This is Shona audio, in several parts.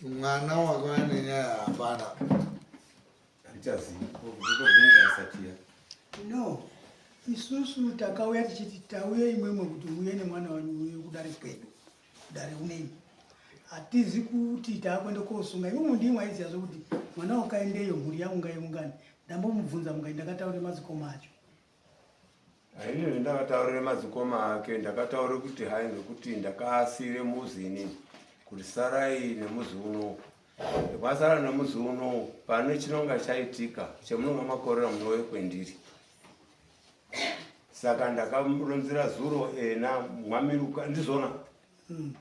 Mwana wakauya nenyaya hapana. Handichazivi. Ndikubvunza asati ya. No, isusu takauya tichiti tauye imwemwe kuti muuye nemwana wanyu uye kudare kwedu, kudare uneni. Hatizi kuti taakuenda kosunga imwemwe ndimwe aiziva zvekuti mwana wakaendeyo mhuri yangu ngaiungane. Ndambomubvunza mukati ndakataure madzikoma acho. Hainini ndakataurire madzikoma ake ndakataura kuti hai ngekuti ndakasiire muzi inini kuti sarai nemuzi uno kwasara nemuzi uno pane chinonga chaitika chemunonga makorera munouye kwendiri saka ndakamuronzera zuro ena mwamiruka ndizvona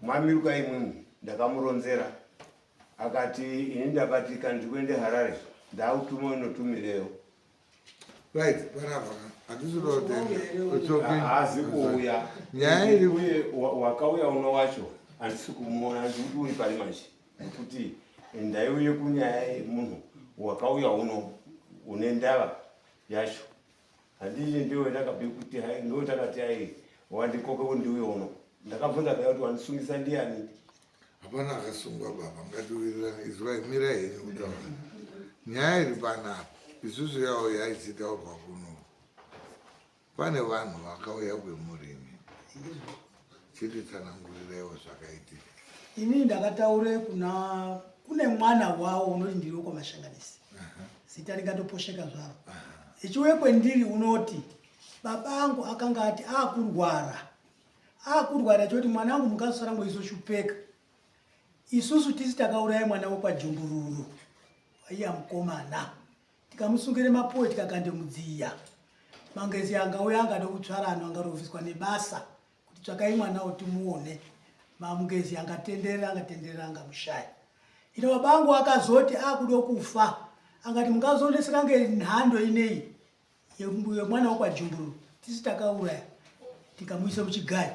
mwamiruka imwimwi ndakamuronzera akati ini ndabatika ndikuende harare ndakutuma unotumireyo Right, panapa handisi kuda kutenda. It's okay. Haazi kuuya. Nyaya iri uye wakauya uno wacho handisi kumuona handisi kuti uri pari manje nekuti ndaiuye kunyaya yemunhu wakauya uno une ndava yacho handii ndiwe ndakabve kuti hai ndiwe takati ai wandikoke kuti ndiuye uno ndakabvunza paya kuti wandisungisa ndiyani Hapana akasungwa baba, ngatiwirirane. Izwai, mirai henyu kutaura. Nyaya iri panapa, isusu yauya ichitaurwa kuno. Pane vanhu vakauya kwemurimi. Chititsananguriraiwo zvakaitika. Ini ndakataure kuna kune mwana wawo unoti ndiri wekwaMashanganisi. Zita ringatoposheka zvaro. Echiuye kwendiri unoti baba angu akanga ati akurwara Akurwara choti mwanangu mukazosara moizoshupeka. Isusu tisi takauraya mwana wekwaJumbururu waiya mukomana tikamusungire mapuwe tikakande mudziya. Mangezi angauya angade kutsvara anhu angarovhiswa nebasa kuti tsvakai mwana uyu timuone. Mamungezi angatenderera angatenderera angamushaya. Ino baba angu akazoti akuda kufa angati mungazondeseka ngenhando ineyi yemwana wekwajumburu tisi takauraya tikamuisa muchigayo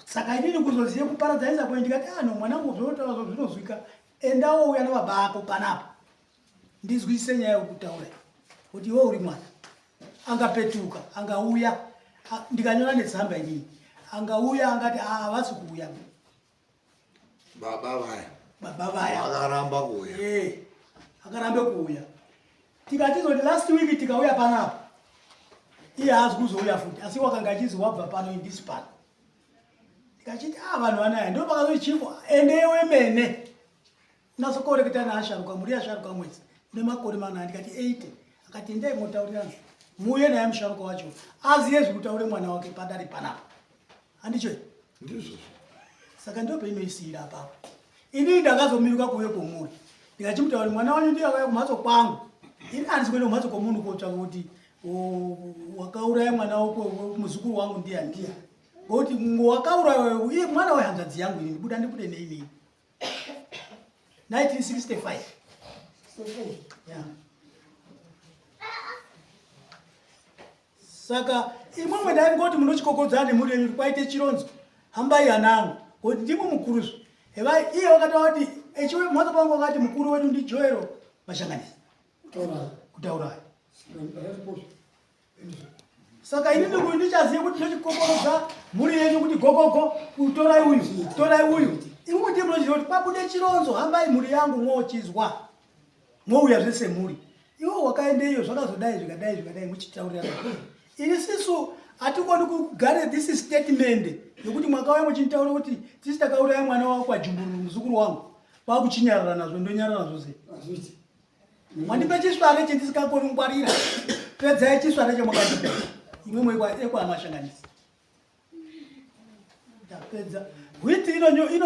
saka inini kuzozive kuparadzanisa kwenyu ndikati ano ah, mwanangu zvinotaura zvo zvinozwika enda wouya nababa ako panapa ndizwise nyaya yekutaura kuti iwe uri mwana angapetuka angauya ndikanyora netsamba inini angauya angati ah, havasi kuuya Baba vaya. Baba vaya. Vakaramba kuuya. Eh. Akarambe kuuya. Tikatizoti last week tikauya panapa. Iye haazi kuzouya futi asi wakanga achizi wabva pano indisi pano. Ndikachiti ah vanhu vanaya ndo pakazoti chief endeyo wemene. Unasokoreketa naasharuka muri asharuka mwedzi une makore mana ndikati 80 akati endai motaurirana muuye naye musharuka wacho aziye zvekutaure mwana wake padare panapa. Handicho? Ndizvo. Saka ndo painoisiira apapo. Ini ndakazomiruka kuuye kwomuri. Ndikachimutaura kuti mwana wanyu ndiye akauya kumhatso kwangu. Ini handisi kuenda kumhatso kwomunhu kotsvaka kuti wakauraya mwana wako muzukuru wangu ndiye ndiye. Ngokuti wakauraya iye mwana wehanzvadzi yangu ini buda ndibude neinini. 1965. Yeah. Saka imwimwe ndaingoti munochikokodzana nemhuri yenyu kuti kwaite chironzo hambai anangu kuti ndimwe mukuru zve evai iye wakataura kuti echiwe mhatso pangu wakati mukuru wedu ndiJoero Mashanganisi kutaura saka ini ndikuti ndichazive kuti ndochikokorodza mhuri yenyu kuti gogogo torai uyu torai uyu imwe ndiye munochiziva kuti pabude chironzo hambai mhuri yangu mwochizwa mouya zvese mhuri iwe wakaendeyo zvakazodai zvikadai zvikadai muchitaurirana ini sisu hatikoni kugare this statement yekuti mwakauya muchinitaura kuti tisi takauraya mwana wako kwajumbururu muzukuru wangu kwakuchinyarara nazvo ndonyarara nazvo sei mwandipe chisvare chendisikakoni kungwarira pedzai chisvare chamwakatipa imwe ekwamashanganisi Ndapedza. Hwiti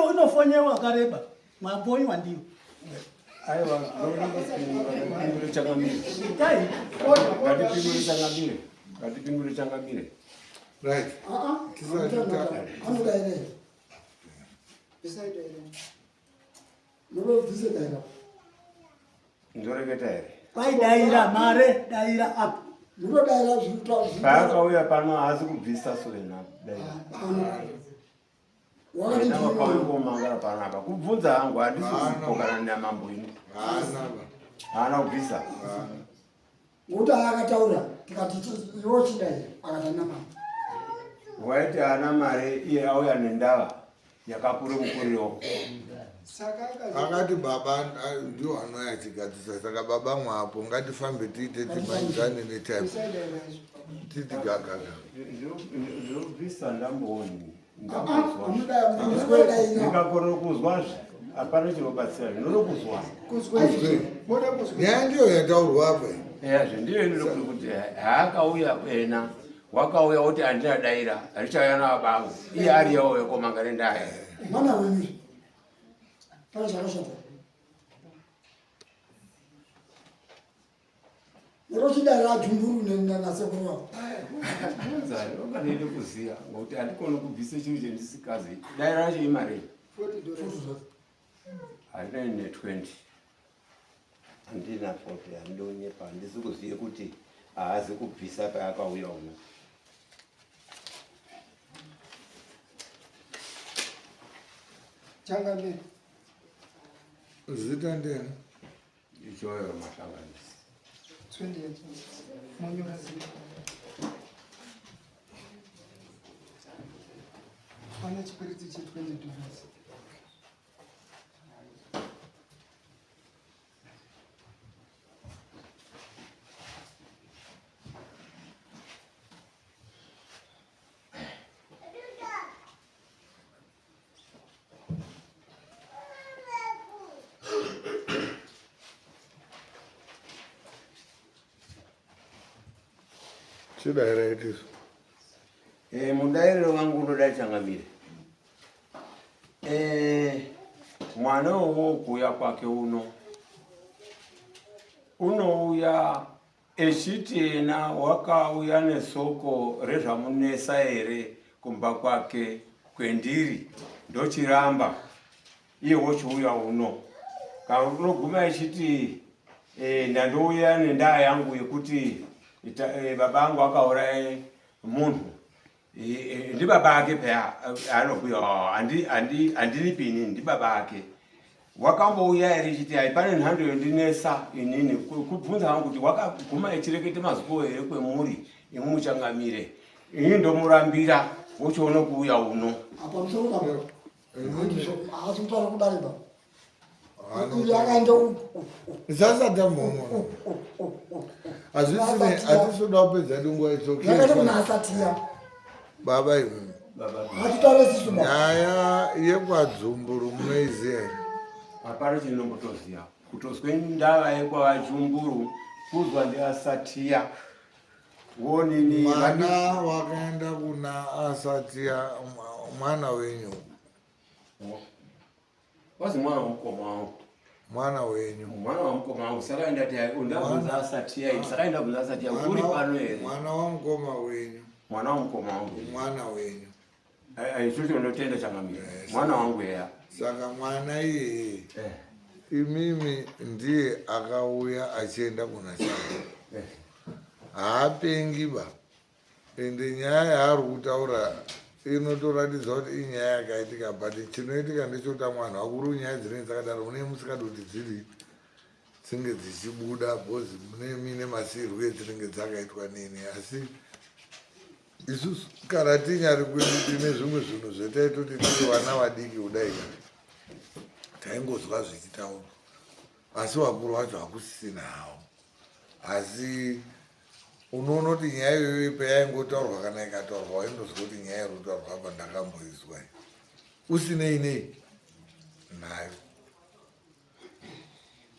inofonyewa akareba. Mwambonywa ndiyo. Aiwa, ngatipingure changamire. Ngatipingure changamire. Ngatipingure changamire. Right. Tisati ta Anoda here? Beside here. Munobvise daira. Ndoreketa here? Kwai daira mare daira apo. Munodaira zvinotaura. Paakauya pano haasi kubvisa sure napo daira. Wena wakauya komangara panapa kubvunza hangu handisi kupokana namambo ini. Haana kubvisa. Ngokuti akataura tikati iwe chidai akati ana mari. Waiti haana mari iye auya nendava yakakura mukuriro. Akati baba ndiwo anouya achigadzisa, saka baba mwapo ngatifambe tiite timhanyidzane netime titi gagaga. Ndinobvisa ndambooni ndikakorera kuzwazve hapana chinobatsira ndinokuzwa. Nyaya ndiyo yataurwa apa. Eyazve ndiyo inoda kuti haakauya ena wakauya woti handina daira richauya navabangu iye ari yawo yekomanga nendaya. Mwana wenyu pane zvakashata nekuchidai ajumburu nasekuru wako. Unganede kuziya ngokuti handikoni kubvisa chinhu chendisikazi. Dai racho imarei? Handina ne 20 handina 40 handonyepa handisi kuziye kuti haazi kubvisa paakauya uno. Changamire. Zita ndiyani? Ichoyo mahlanganisi. Monyora zita. Pane chikwereti che 20 dollars. Chidaira itisu. Eh, mudairiro wangu unoda changamire. Eh, mwana uwo kuuya kwake uno unouya echiti ena wakauya nesoko rezvamunesa here kumba kwake kwendiri ndochiramba iye wochiuya uno kana unoguma echiti e, ndandouya nendaa yangu yekuti e, baba angu akauraya munhu e, e, ndibaba ake peya anobhuya andinipi inini ndibaba ake wakambouya here ichiti hai pane nhando yondinesa inini kubvunza hangu kuti wakaguma echirekete mazikuwo here kwemuri imwi muchangamire ini ndomurambira wochiona kuuya uno apa musoro baba haasi kutaura kudare ba uyu akaenda Zasata momo. Hazvisine hatisi kupedza dunguva it's okay. Yakaenda kuna asatiya. Baba imwe. Hatitaure sisu baba. Nyaya yekwaDzumburu munoiziva here? Hapana chinombotoziva. Kutozwe ndava yekwaVaDzumburu kuzwa ndiAsatiya. Wonini mwana wakaenda kuna Asatiya mwana wenyu. Wazi mwana wamukoma wangu. Mwana wenyu. Mwana wamukoma wangu saka ndati undabvunza Asatiya saka ndabvunza Asatiya uri pano here? Mwana wamukoma wenyu. Mwana wamukoma wangu. Mwana wenyu. Ichocho ndotenda changamire. Mwana wangu eya. Saka mwana iyeye imimi ndiye akauya achienda kuna Chaka. Haapengi ba. Ende nyaya yaari kutaura inotoratidza kuti inyaya yakaitika but chinoitika ndechekuti amwe vanhu vakuru nyaya dzinenge dzakadaro munenge musikadi kuti dziri dzinge dzichibuda because mune mine masirwe edzinenge dzakaitwa nini asi isusu kana tinyari kwedu tine zvimwe zvinhu zvetaitoti tiri vana vadiki kudai taingozwa zvichitaurwa asi vakuru vacho hakusisina hawo asi unoona kuti nyaya iyoyo payaingotaurwa kana ikataurwa waindozwa kuti nyaya iri kutaurwa apa ndakamboizwa usinei nei nayo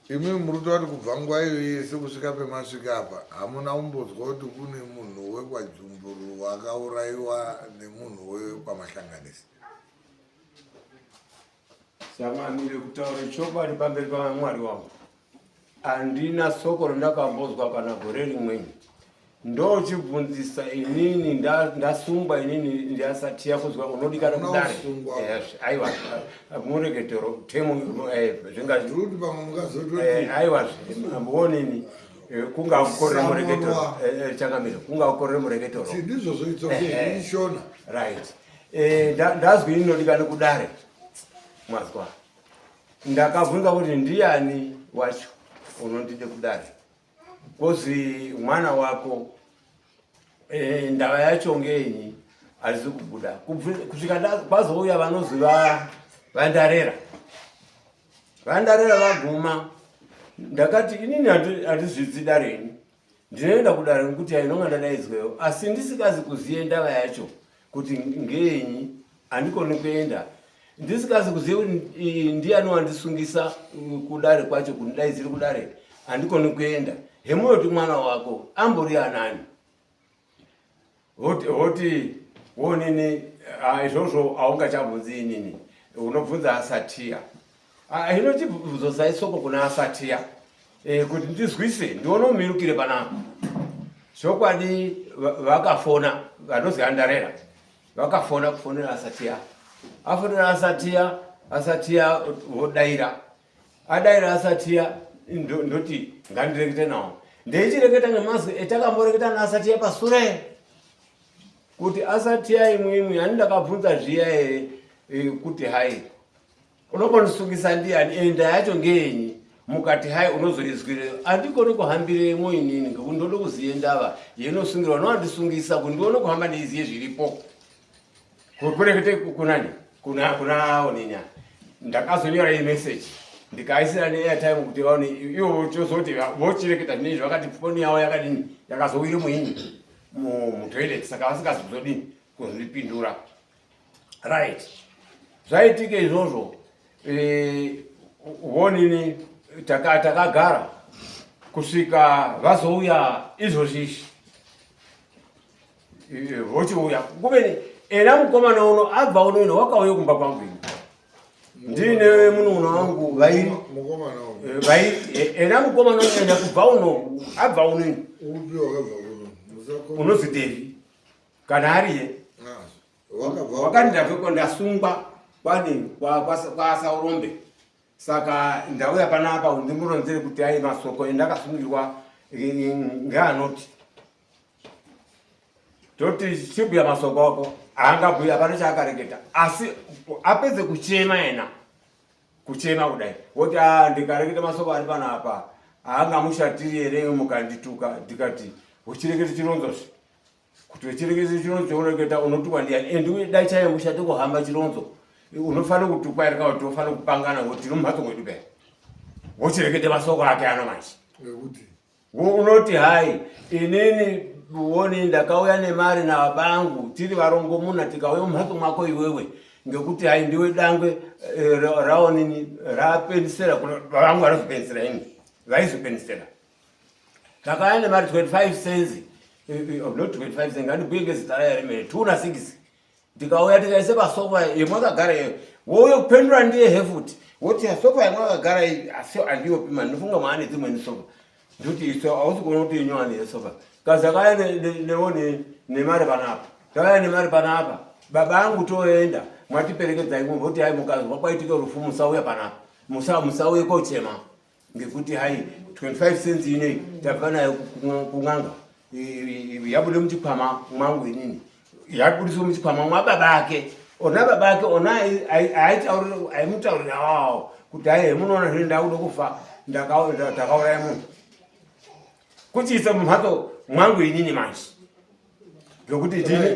Imi muri kutaura kuti kubva nguva iyoyi yese kusvika pemasvika apa hamuna kumbonzwa kuti kune munhu wekwaJumburu wakaurayiwa nemunhu wekwaMahlanganisi. Changamire kutaura chokwadi pamberi paMwari wangu handina soko randakambozwa kana gore rimweni ndochibvunzisa inini ndasungwa inini ndasatiya kuzwa unodikana kudare aiwa mureketero temu zvingaaiwa mbonini kungakorere mureketero changamire kungakorere mureketero ndizvozvo itsoishona right ndazwi inodikana kudare mwazwa ndakabvunza kuti ndiyani wacho unondide kudare Kozi mwana wako e, ndava yacho ngenyi hazizi kubuda kusvika kwazouya vanozi vandarera. VaNdarira vaguma ndakati inini handizvidzi dare ini ndinoenda kudare nekuti ainonga ndadaidzweyo asi ndisikazi kuziye ndava yacho kuti ngenyi handikoni kuenda ndisikazi kuziye kuti ndiyani wandisungisa kudare kwacho kundidaidziri kudare handikoni kuenda hemunoti mwana wako ambori anani Hoti hoti wonini ah, izvozvo haungachabvunzi inini unobvunza asatiya ah, hino chibvunzosai soko kuna asatiya e, kuti ndizwise ndione umirukire panapa zvokwadi vakafona vanozi andarera vakafona kufonera asatiya afonera asatiya asatiya vodaira Adaira asatiya ndoti ngandirekete nawo. Ndeichireketa ngemazwi etakamboreketa naasatiya pasure kuti asatiya imwimwi ani ndakabvunza zviya here eh, kuti hai unombondisungisa ndiyani enda yacho ngeyenyi mukati hai unozoizwireyo andikoni kuhambiremo inini ngekuti ndode kuziye ndava yenosungirwa nowandisungisa kuti ndione kuhamba ndeiziye zviripo Kurekete kunani? Kuna kuna oninya. Ndakazonyora iyi message. Ndikaisira ne airtime kuti vaone ivo vochozoti vochireketa zvinezvi vakati foni yavo yakadini yakazowira muini mu mu toilet saka vasingazi kuzodini kuzondipindura. Right. Zvaitike izvozvo eh vonini takagara kusvika vazouya izvozvi izvi vochiuya kubeni ena mukomana uno abva uno ino wakauya kumba kwangu ini ndine munun'una wangu vairi vairi ena mukomana uno ena kubva uno abva uno ino unozi devi kana ariye wakati ndabveko ndasungwa kwani kwasaurombe saka ndauya panapa ndimuronzere kuti ai masoko endakasungirwa ngeanoti toti chibhuya masoko ako haangabhuya hapana chaakareketa asi apedze kuchema yena kuchema kudai woti ah, ndikareketa masoko ari panapa haangamushatiri here mukandituka ndikati uchireketa chironzozve kuti uchireketa chironzo chaunoreketa unotukwa ndiyani and dai chaiye mushate kuhamba chironzo unofanira kutukwa here kana kuti unofanira kupangana kuti tiri mumhatso mwedu paya wochireketa masoko ake ano manje Unoti hai inini woni ndakauya nemari nababangu tiri varongomuna tikauya mumhatso mwako iwewe ngekuti hai ndiwe dangwe eh, raonini rapenisera vangu vanozopenisera ini vaizopenisera takauya nemari 25 cents eh, eh, oh, not 25 cents ngandibhuye ngezita rayo remene 2 na 6 ndikauya tikaise pasofa yemwakagara iyo wouye kupendura ndiye he futi woti sofa yemwakagara iyi asi andiyopi mani ndofunga maane dzimweni sofa ndoti iso hausi kuona kuti inyowani yesofa kazi akauya neone nemari panapa takauya nemari panapa baba angu toenda mwatiperekedzai kumba kuti hai mukazwa kwaitika rufu musauya panapa musauye kochema ngekuti hai 25 cents inei tabva nayo kun'anga yabude muchikwama mwangu inini yabudiswa muchikwama mwababa ake ona baba ake ona aimutaurira wawo kuti hai munoona zvino ndakuda kufa ndakauraya munhu kuchiisa mumhatso mwangu inini manje Zvokuti ndini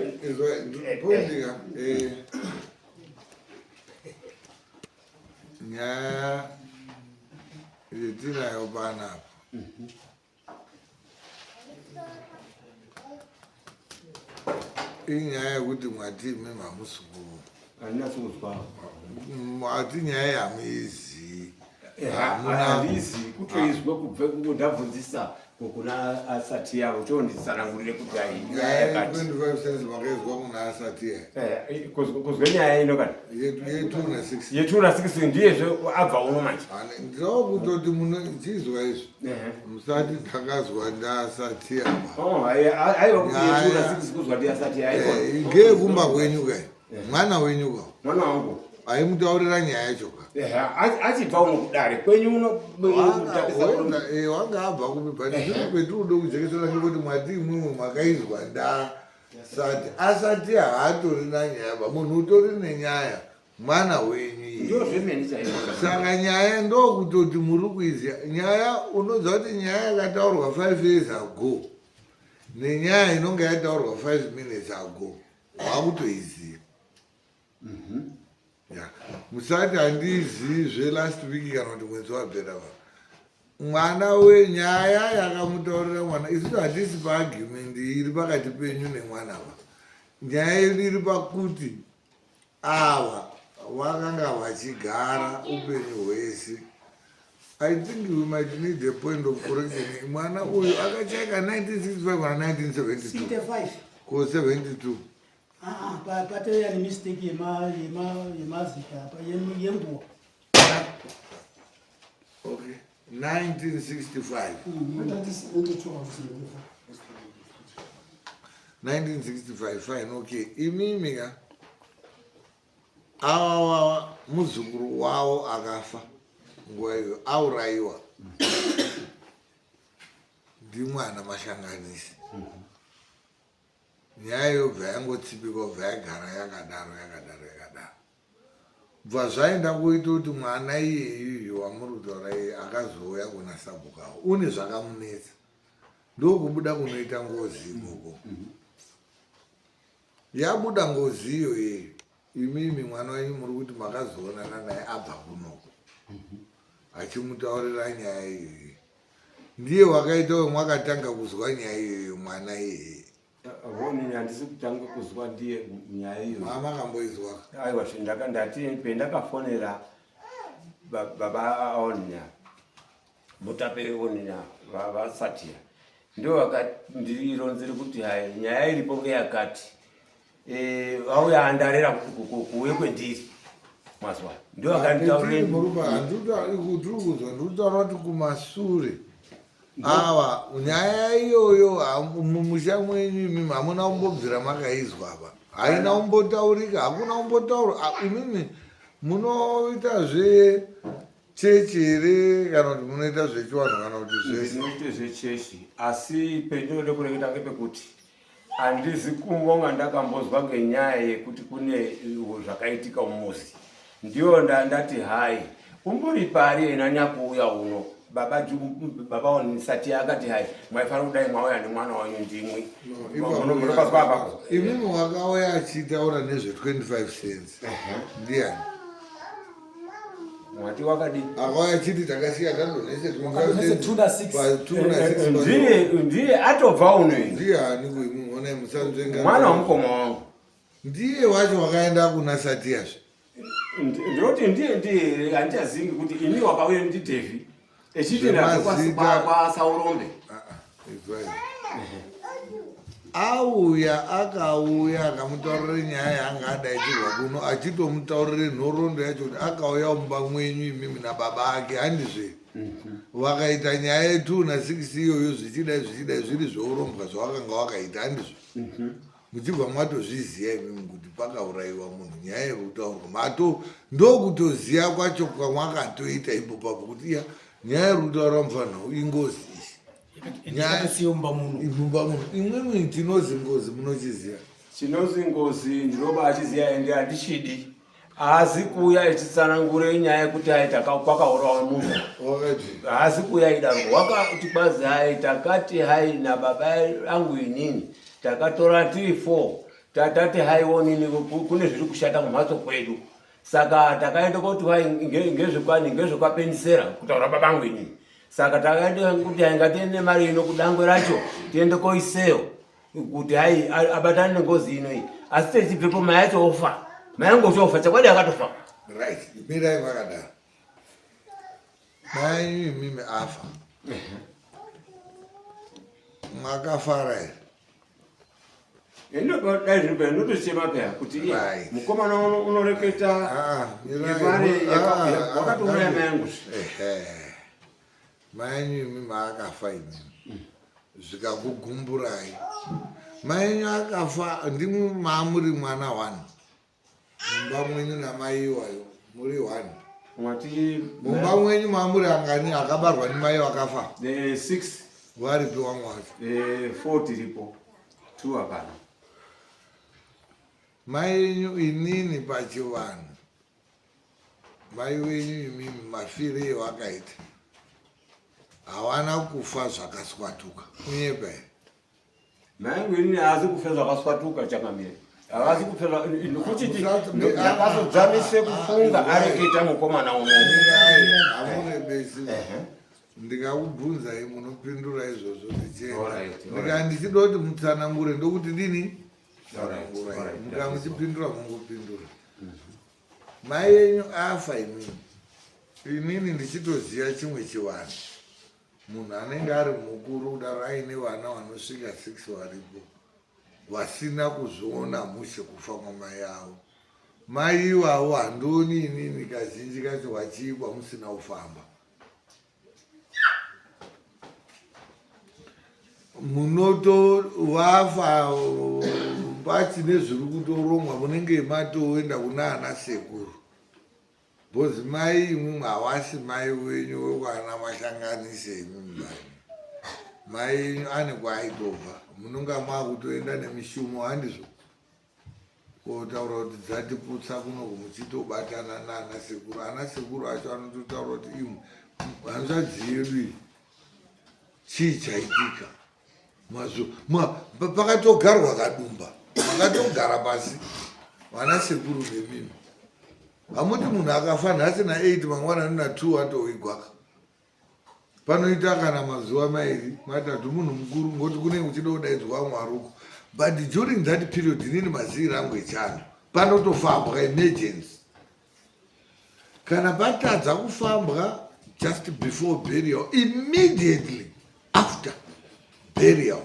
eh, nyaya yetinayo panapa inyaya yekuti mwati imi hamusi ku mwati nyaya yamuizii handizi kutoizwa kubve ndabvunzisa kuna asati yavo chonditsanangurire kuti ai nyaya yakati 25 cents makaizwa kuna asati eh, kuzwe nyaya ino kana yetu na 6 ndiyezve abva uno manje ndokutoti munochizwa izvi musati ndakazwa ndaasati apa oh, aiwa kuti yetu na 6 kuzwa ndiasati aiwa eh, ngeyekumba kwenyu kai mwana wenyu ka mwana wangu aimutaurira nyaya yacho ka achibva uno kudare kwenyu uno eh, wanga abva kupi but zvino kwetiri kude kujekesera ngekuti mwati imwimwe makaizwa nda sati asati haatorina nyaya ba munhu utori nenyaya mwana wenyu iye saka nyaya ndokutoti muri kuiziva nyaya unoziva kuti nyaya yakataurwa five years ago nenyaya inonge yataurwa five minutes ago wakutoiziva mhm. Ya, musati handizii zvelast week kana kuti mwedzi wapera va mwana wenyaya yakamutaurira mwana. Isusu hatisi paargument iri pakati penyu nemwana va. Nyaya yedu iri pakuti ava vakanga vachigara upenyu hwese. I think we might need a point of correction. Mwana uyu akachaika 1965 kana 1972? 65. Ko 72? Ah, ah, patouya nemistake yemazita apa, yenguva. Okay, 1965. 1972 or 74. 1965, fine, okay. Imimi ka ava vava muzukuru wavo akafa nguva iyo aurayiwa ndimwana Mashanganisi. Nyaya yobva yangotsipikwa, bva yagara yakadaro, yakadaro, yakadaro, bva zvaenda kuita kuti mwana iyeyuyu wamuri kutaura iye akazouya kuna sabhukawo une zvakamunetsa, ndokubuda kunoita ngozi ikoko. Yabuda ngozi iyoyeyo, imimi mwana wenyu muri kuti makazoonana naye abva kunoko achimutaurira nyaya iyoyo. Ndiye wakaita wemwakatanga kuzwa nyaya iyoyo, mwana iyeye? Honini, handisi kutanga kuzwa ndiye nyaya iyoyo. Mama kamboizwa? Aiwa, ndati pendakafonera baba aoninya, mutape oninya, vasatira, ndo vakandironzere kuti hai, nyaya iripo ngeyakati. Vauya andarera kuuye kwendiri mazuva, ndo vakanditaurire. Tiri kuzwa, ndikutaura kuti kumasure ava nyaya iyoyo mumusha mwenyu imimi hamuna kumbobvira makaizwa apa, haina kumbotaurika, hakuna kumbotaura. Imimi munoita zvechechi here kana kuti munoita zvechiwanhu kana kuti zvese? Ndinoite zvechechi, asi pendinode kureketa ngepekuti handizi kumbonga ndakambozwa ngenyaya yekuti kune zvakaitika mumuzi. Ndiyo ndati hai, umbori pari ena nyakuuya uno? Baba baba onisati akati hai, maifanira kudai mwauya nemwana wanyu ndimwi. Munopazwa apapo? Imimi wakauya achitaura nezve25 cents ndiani? Mwati wakadi? Akauya achiti takasiya tadonhese. Wakadonhese 2 na 6. Ndiye atobva uno ini. Ndiani kuimimi? Onai, musanzvenga. Mwana wamukoma wangu. Ndiye wacho wakaenda kuna Satiyazve? Ndinoti ndiye, handichazingi kuti ini wakauya ndiDhevhi echiti Zvemazita. kwaSaurombe. Izwai, auya, akauya akamutaurira nyaya yaanga adaidzirwa kuno, achitomutaurire nhoroondo yacho kuti akauya mumba mwenyu imimi nababa ake, handizve? Vakaita nyaya ye2 na6 iyoyo, zvichidai zvichidai, zviri zveurombwa zvawakanga wakaita, handizvo? Muchibva matozviziva imimi kuti pakaurayiwa munhu, nyaya yekutaurwa mato ndokutoziva kwacho kwamwakatoita ipopapo kuti iya nyaya iri kutaura mufanira ingozi iyi. Yakasiya mumba muno. Mumba muno imwimwi tinozi ngozi munochiziva? Chinozi ngozi ndinoba achiziva, ende handichidi. Haazi kuuya echitsanangure nyaya yekuti hai, kwakaurawa munhu. Wakati? Haasi kuuya idaro, wakati kwazi hai, takati hai nababa angu inini takatora tiri four, tatati haiwo nini kune zviri kushata kumhatso kwedu, saka takaenda kuti hai ngezvekwani, ngezvekwapenisera kutaura baba angu inini. Saka takaenda kuti hai, ngatiende nemari ino kudangwe racho, tiende koiseyo kuti hai abatane nengozi ino iyi. Asi techibvepo mai acho ofa, mai angu ochofa, chakwadi akatofa. Right, mirai makadaro. Mai imimi afa, mwakafara here? Dai zviri paya ndinotochema paya kuti iye mukomana unoreketa Ah, mirai. ngemari Ah, ah, wakatouraya mai angu. Ehe. Mai enyu imi maakafa imimi zvikakugumburai, mai enyu akafa ndimwi maamuri mwana one mumba mwenyu namai iwayo, muri one? Mwati? Mumba mwenyu maamuri angani akabarwa nemai vakafa? Six. Varipi wamwe wacho? Four tiripo, two hapana. Mai enyu inini pachivanhu, mai wenyu imimi mafire evakaita hawana kufa zvakaswatuka, unyepa here? Mai angu inini haazi kufa zvakaswatuka, chakamire. Havasi kupera nokuti ndakazodzamise kufunga areketa mukomana uno. Hamurebesi. Ndikakubvunzai munopindura izvozvo ndichienda. Ndika ndichida kuti mutsanangure ndokuti dini? Tsanangurai. Mukamuchipindura mungopindura. Mai yenyu afa imini. Inini ndichitoziva chimwe chivanhu. Munhu anenge ari mukuru kudaro aine vana vanosvika 6 varipo vasina kuzviona mushe kufa kwamai avo. Mai ivavo handioni inini kazhinji kacho vachiikwa musina kufamba. Munotovafa pachine zviri kutorongwa munenge matoenda kuna ana sekuru. Bcoz mai imwimwi hawasi mai wenyu wekwana mashanganise imwimwi mai. Mai yenyu ane kwaaitobva. Munonga makutoenda nemishumo handizvo? Kotaura kuti dzatiputsa kunoku muchitobatana naana sekuru. Ana sekuru acho anototaura kuti imwe hanzvadzi yedu iyi chii chaitika? Mazu ma pakatogarwa kadumba. Makatogara pasi vana sekuru nemimi. Hamuti munhu akafa nhasi na 8 mangwana na 2 atowigwaka. Panoita kana mazuva mairi matatu munhu mukuru ngoti kunenge kuchida kudaidzwa vamwe varuko. But during that period inini maziiro angu echando panotofambwa emergency. Kana patadza kufambwa just before burial, immediately after burial.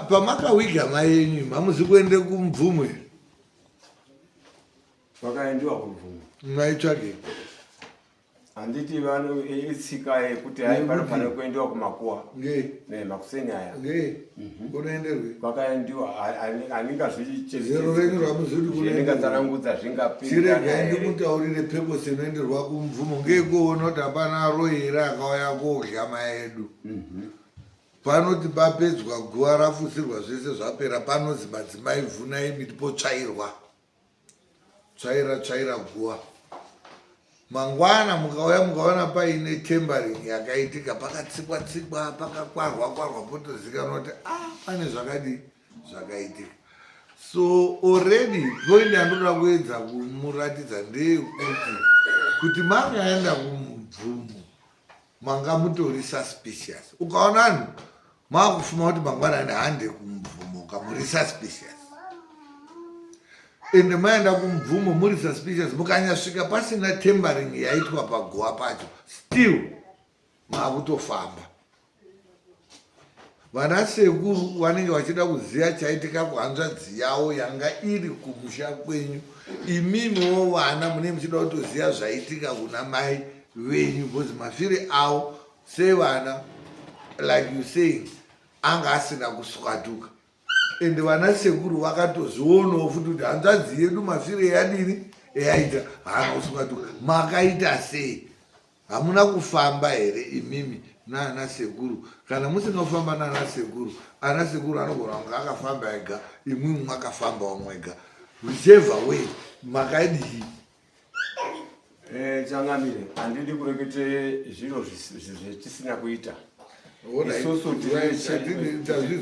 Pamakawiga mai yenyu hamuzi kuende kumubvumo here? Vakaendiwa kumvumo. Maitsvagei? Handiti vano itsika yekuti hai panofanira kuendiwa kumakuwa. Ngei? Ne makuseni aya. Ngei? Kunoenderwi? Kwakaendiwa Zero renyu ramuzivi kuti kunoenderwi. Ndingatsanangudza zvingapinda. Chiregai ndimutaurire purpose inoenderwa kumvumo ngeyekuona kuti hapana aroyi here akauya kodya mai edu. Panoti papedzwa guva rafusirwa zvese zvapera panozi madzimai vhunai miti potsvairwa. Tsvaira tsvaira guva. Mangwana mukauya mukaona paine tembering yakaitika pakatsikwa tsikwa pakakwarwa kwarwa potozikanwa kuti ah pane zvakadii zvakaitika. So already point yandoda kuedza kumuratidza ndeyekuti kuti makaenda kumubvumo manga mutori suspicious ukaona anhu makufuma kuti mangwanani hande kumubvumo ka muri suspicious ende maenda kumubvumo muri suspicious mukanyasvika pasina tembering yaitwa paguva pacho still makutofamba Vana sekuru vanenge vachida kuziva chaitika kuhanzvadzi yavo yanga iri kumusha kwenyu. Imimiwo vana munenge muchida kutoziva zvaitika kuna mai venyu because mafire avo sevana like you saying anga asina kuswatuka and vana sekuru vakatozvionawo futi kuti hanzvadzi yedu mafire yadini yaita haana kuswatuka makaita sei Hamuna kufamba here imimi naana sekuru? Kana musina kufamba naana sekuru, ana sekuru anogona kunge akafamba ega, imwimwi makafambawo mwega. Whichever way, makadii? Eh, changamire, handidi kurekete zviro zvetisina kuita. Isusu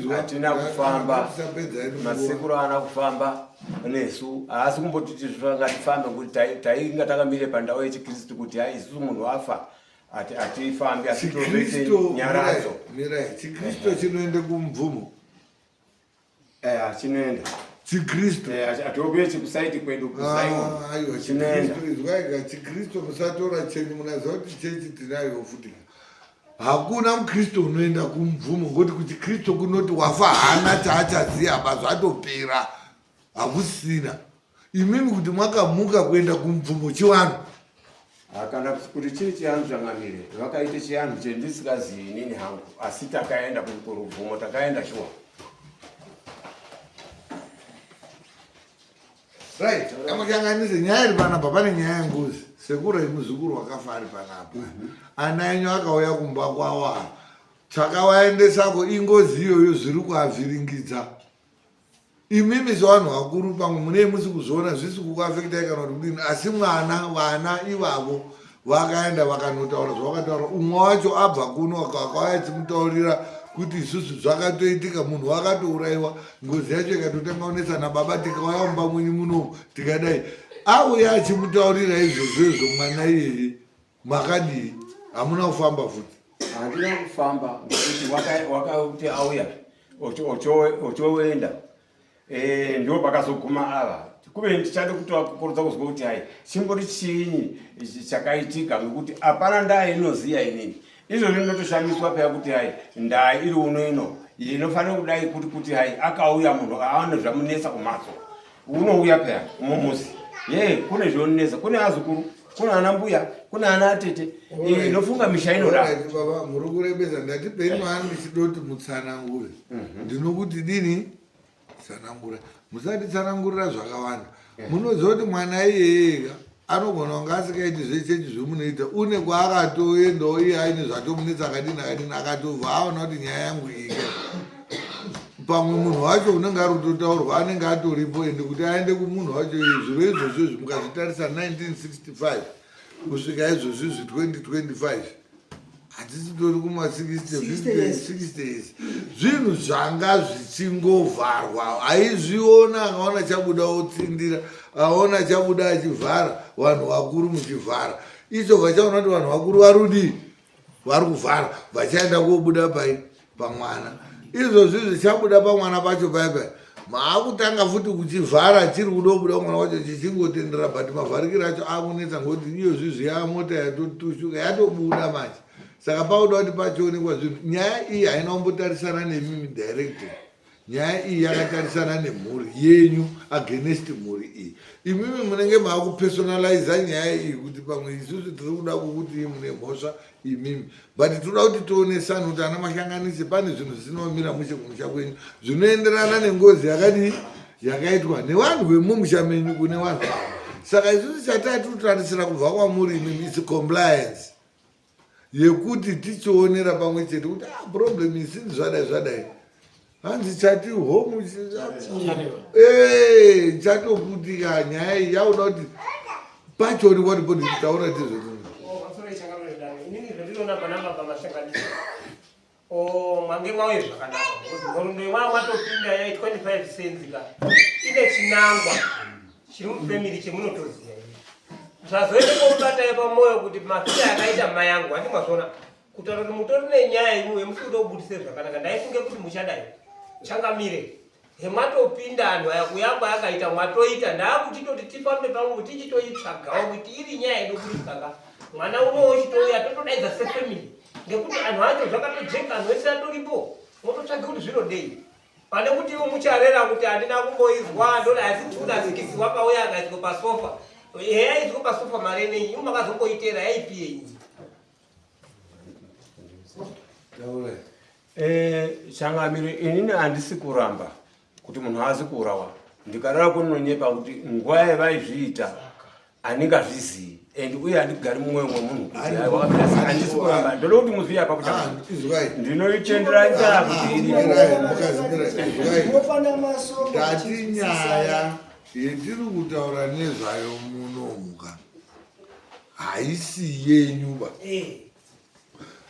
hatina kufamba, masekuru haana kufamba nesu, haasi kumbotiti ngatifambe ngokuti tainga takamire pandau yechikristu kuti hai isusu munhu afa hatifambi asi tozoite nyaradzo. Mirai, chikristu chinoende kumubvumo. Eh, chinoenda chikristu eh, atokuye chikusaiti kwedu ah, chinoenda izwaika chikristu musatora chenyu munaziva kuti chechi tinayo futi hakuna mukristu unoenda kumubvumo ngokuti kuchikristu kunoti wafa hana chaachaziva ba zvatopera hakusina imimi kuti mwakamuka kuenda kumubvumo chivanhu Kana kuti chiri chianhu changamire vakaite chianhu chendisikazivi inini hangu asi takaenda kurubvumo takaenda shuwa. Right, amukanganise nyaya iri panapa pane nyaya yengozi. Sekuru yemuzukuru wakafa ari panapa. Ana enyu akauya kumba kwawo chakawaendesako ingozi iyoyo zviri kuavhiringidza. Imimi sevanhu vakuru pamwe munei musi kuzviona zvisi kukuafektai kana kuti kudini asi mwana vana ivavo vakaenda vakanotaura zvavakataura umwe wacho abva kuno akauya achimutaurira Kuti isusu zvakatoitika, munhu wakatourayiwa, ngozi yacho ikatotanga kunetsa nababa, tikauya mumba mwenyu munomu tikadai, auya achimutaurira izvozvo izvo mwana iyeye, makadii? Hamuna kufamba futi? Handina kufamba ngekuti wakakuti auya ochoenda, ndo pakazoguma ava kuve ndichade kutovakukurudza kuzwa kuti hai, chimbori chiinyi chakaitika, ngekuti hapana ndaa inoziya inini. Izvozvi ndinotoshamiswa peya kuti hai, ndaa iri uno ino inofanira kudai kuti hai, akauya munhu aone zvamunetsa kumhatso, unouya peya mumuzi ye kune zvinonetsa, kune azukuru, kune ana mbuya, kune ana atete, inofunga misha inoda. Alright, baba, muri kurebesa. Ndati peni maani ndichidoti mutsanangure, ndinokuti dini, tsanangura, musatitsanangurira zvakawanda. Munoziva kuti mwana iyeyeka anogona kunge asikaiti zvechechi zvemunoita, une kwaakatoendawo iye aine zvatomunetsa, akadini akadini, akatobva aona kuti nyaya yangu iyi, pamwe munhu wacho unenge ari kutotaurwa anenge atoripo, ende kuti aende kumunhu wacho. Zviro izvozvo izvi mukazvitarisa, 1965 kusvika izvozvi izvi 2025, hatisitori kuma60, 60 years, zvinhu zvanga zvichingovharwa. Aizviona, akaona chabuda otsindira, aona chabuda achivhara, vanhu vakuru muchivhara. Icho vachaona kuti vanhu vakuru varudii, vari kuvhara, vachaenda kobuda pai? Pamwana. Izvozvi zvichabuda pamwana pacho paipai, maakutanga futi kuchivhara. Chiri kuda kubuda mwana wacho chichingotendera, but mavharikiro acho akunetsa, ngokuti iyozvizvi yamota yatotushuka, yatobuda manje. Saka pakuda kuti pachionekwa zvinhu. Nyaya iyi haina kumbotarisana nemimi directly. Nyaya iyi yakatarisana nemhuri yenyu against mhuri iyi. Imimi munenge maakupersonaliza nyaya iyi kuti pamwe isusu tiri kuda kukuti mune mhosva imimi, but tinoda kuti tionesane kuti ana Mashanganisi, pane zvinhu zvisina mushe kumusha kwenyu zvinoenderana nengozi yakadii yakaitwa nevanhu vemumusha menyu kune vanhu avo. Saka isusu chataa tiri kutarisira kubva kwamuri imimi is compliance yekuti tichionera pamwe chete kuti ah, problem isini, zvadai zvadai, hanzi chati homu chatoputika. Nyaya iyi yakuda kuti pachionekwa kuti poti taura tizvo. Inini zvandinoona panamba pamashanganiso, mwange mauye zvakanaka, because nhoroondo yemwa mwatopinda yai 25 cents ka ine chinangwa chiri mufamily chemunotoziva. Zvazoite komubatai pamwoyo kuti mafira akaita mai angu handi mwazviona kutaura kuti mutori nenyaya imwe musi kuda kubudise zvakanaka. Ndaifunge kuti muchadai changamire hemwatopinda anhu aya kuyamba yakaita mwatoita. Ndaakuti toti tifambe pamwe tichitoitsvagawo kuti iri nyaya inoburitsaka mwana unowo chitouya totodaidza sefamily, ngekuti anhu acho zvakatojeka, anhu ese atoripo, mototsvage kuti zvinodei, pane kuti iwo mucharera kuti handina kumboizwa ndoti asi tuna sikisi wakauya akaiswa pasofa. Yaiswa pasofa mari nenyi iwo makazomboitera yaipiyenyi? Taura. Changamire, inini handisi kuramba kuti munhu aazi kuurawa. Ndikarara kunonyepa kuti nguva yavaizviita handingazvizii, and uye handigari mumwoyo mwemunhu kuti hai, wakapera sei. Handisi kuramba, ndoda kuti muzive apa kuti Ah, izwai. Ndinoitendera ndaa kuti iripo. Mirai, mukadzi, mirai, izwai. Unofana masoko. Ndati nyaya yetiri kutaura nezvayo munomuka haisi yenyu ba.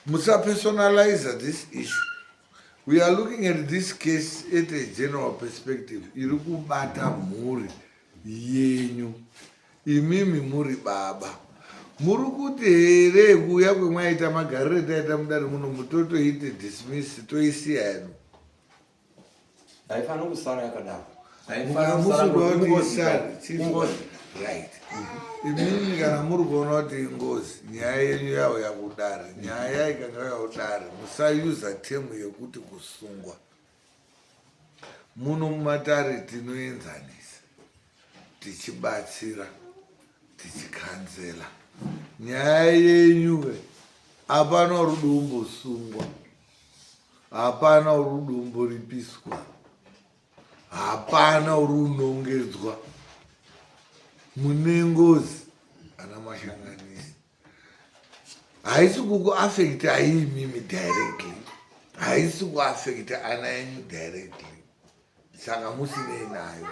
Musapersonalize this issue. We are looking at this case at a general perspective iri kubata mhuri yenyu. Imimi muri baba, muri kuti here kuuya kwemwaita, magariro etaita mudare muno, mutotoite dismiss, toisiya yedu? Haifaniri kusara yakadaro. Haifaniri kusara ngekuti ingozi. Ingozi. Right, imimi kana muri kuona kuti ingozi, nyaya yenyu yauya kudare. Nyaya ikanga yakudare, musayuza term yekuti kusungwa. Muno mumatare tinoenzanisa, tichibatsira, tichikanzela. Nyaya yenyu ve hapana uri kumbosungwa, hapana uri kumboripiswa, hapana uri unongedzwa. Mune ngozi ana Mashanganisi, haisi kukuafekta imimi directly, haisi kuafekta ana enyu directly, saka musinei nayo.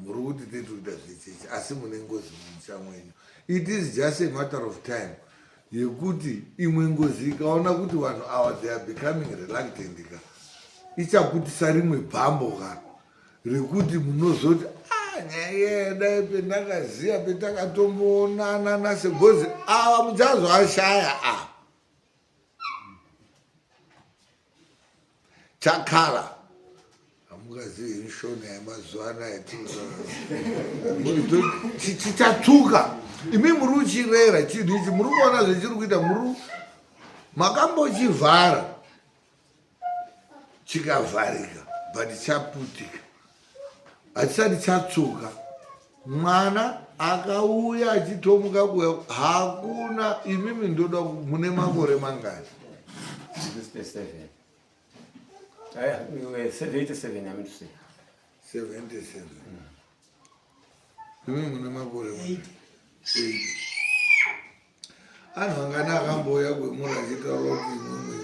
Muri kuti tiri kuita zvechechi, asi mune ngozi mumusha mwenyu. It is just a matter of time. yekuti imwe ngozi ikaona kuti vanhu ava they are becoming reluctant ka ichaputisa rimwe bhambo ka rekuti munozoti ah, nyaya iye dai pendakaziva petakatomboonana nasegozi ava muchazoashaya a ah. Chakara hamungazivi henyu shona yemazuva anaya chichatsvuka imi muri uchirera chinhu ichi muri kuona zvechiri kuita muri makambochivhara chikavharika but chaputika hachisati chatsvuka mwana akauya achitomuka kuya hakuna imimi ndoda mune makore mangani 67 77 I mean to say. 77 imi mune makore mangani? 80 anhu angana akambouya kwemuri achitaura kuti imwimwe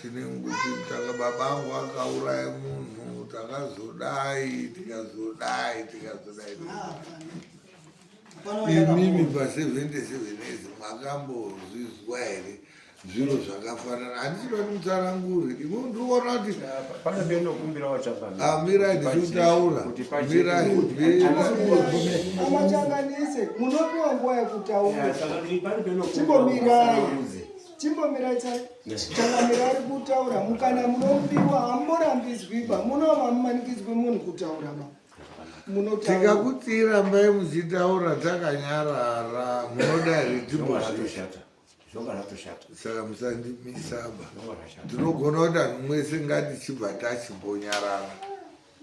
tine kuti taka baba angu akauraya munhu takazodai tikazodai tikazodai imimi pa 77 years makambozvizwa here zviro zvakafanana handisi kuda kuti mutsanangure imwe ndiri kuona kuti Pane pendinokumbirawo chapa. Ah, mirai ndichitaura mirai mirai Amachanganise munopiwa nguva yekutaura. Chimbomirai. Chimbomirai changamira ari kutaura mukana munopiwa hamurambidzwi ba munova mumanikidzwi munhu kutaura ba munotaura. Tikakuti rambai muchitaura takanyarara munoda here timbozviita Zvonga zvatoshata. Saka musandimisaba. Zvonga zvashata. Ndinogona kuti anhu mwese ngatichibva tachimbonyarara.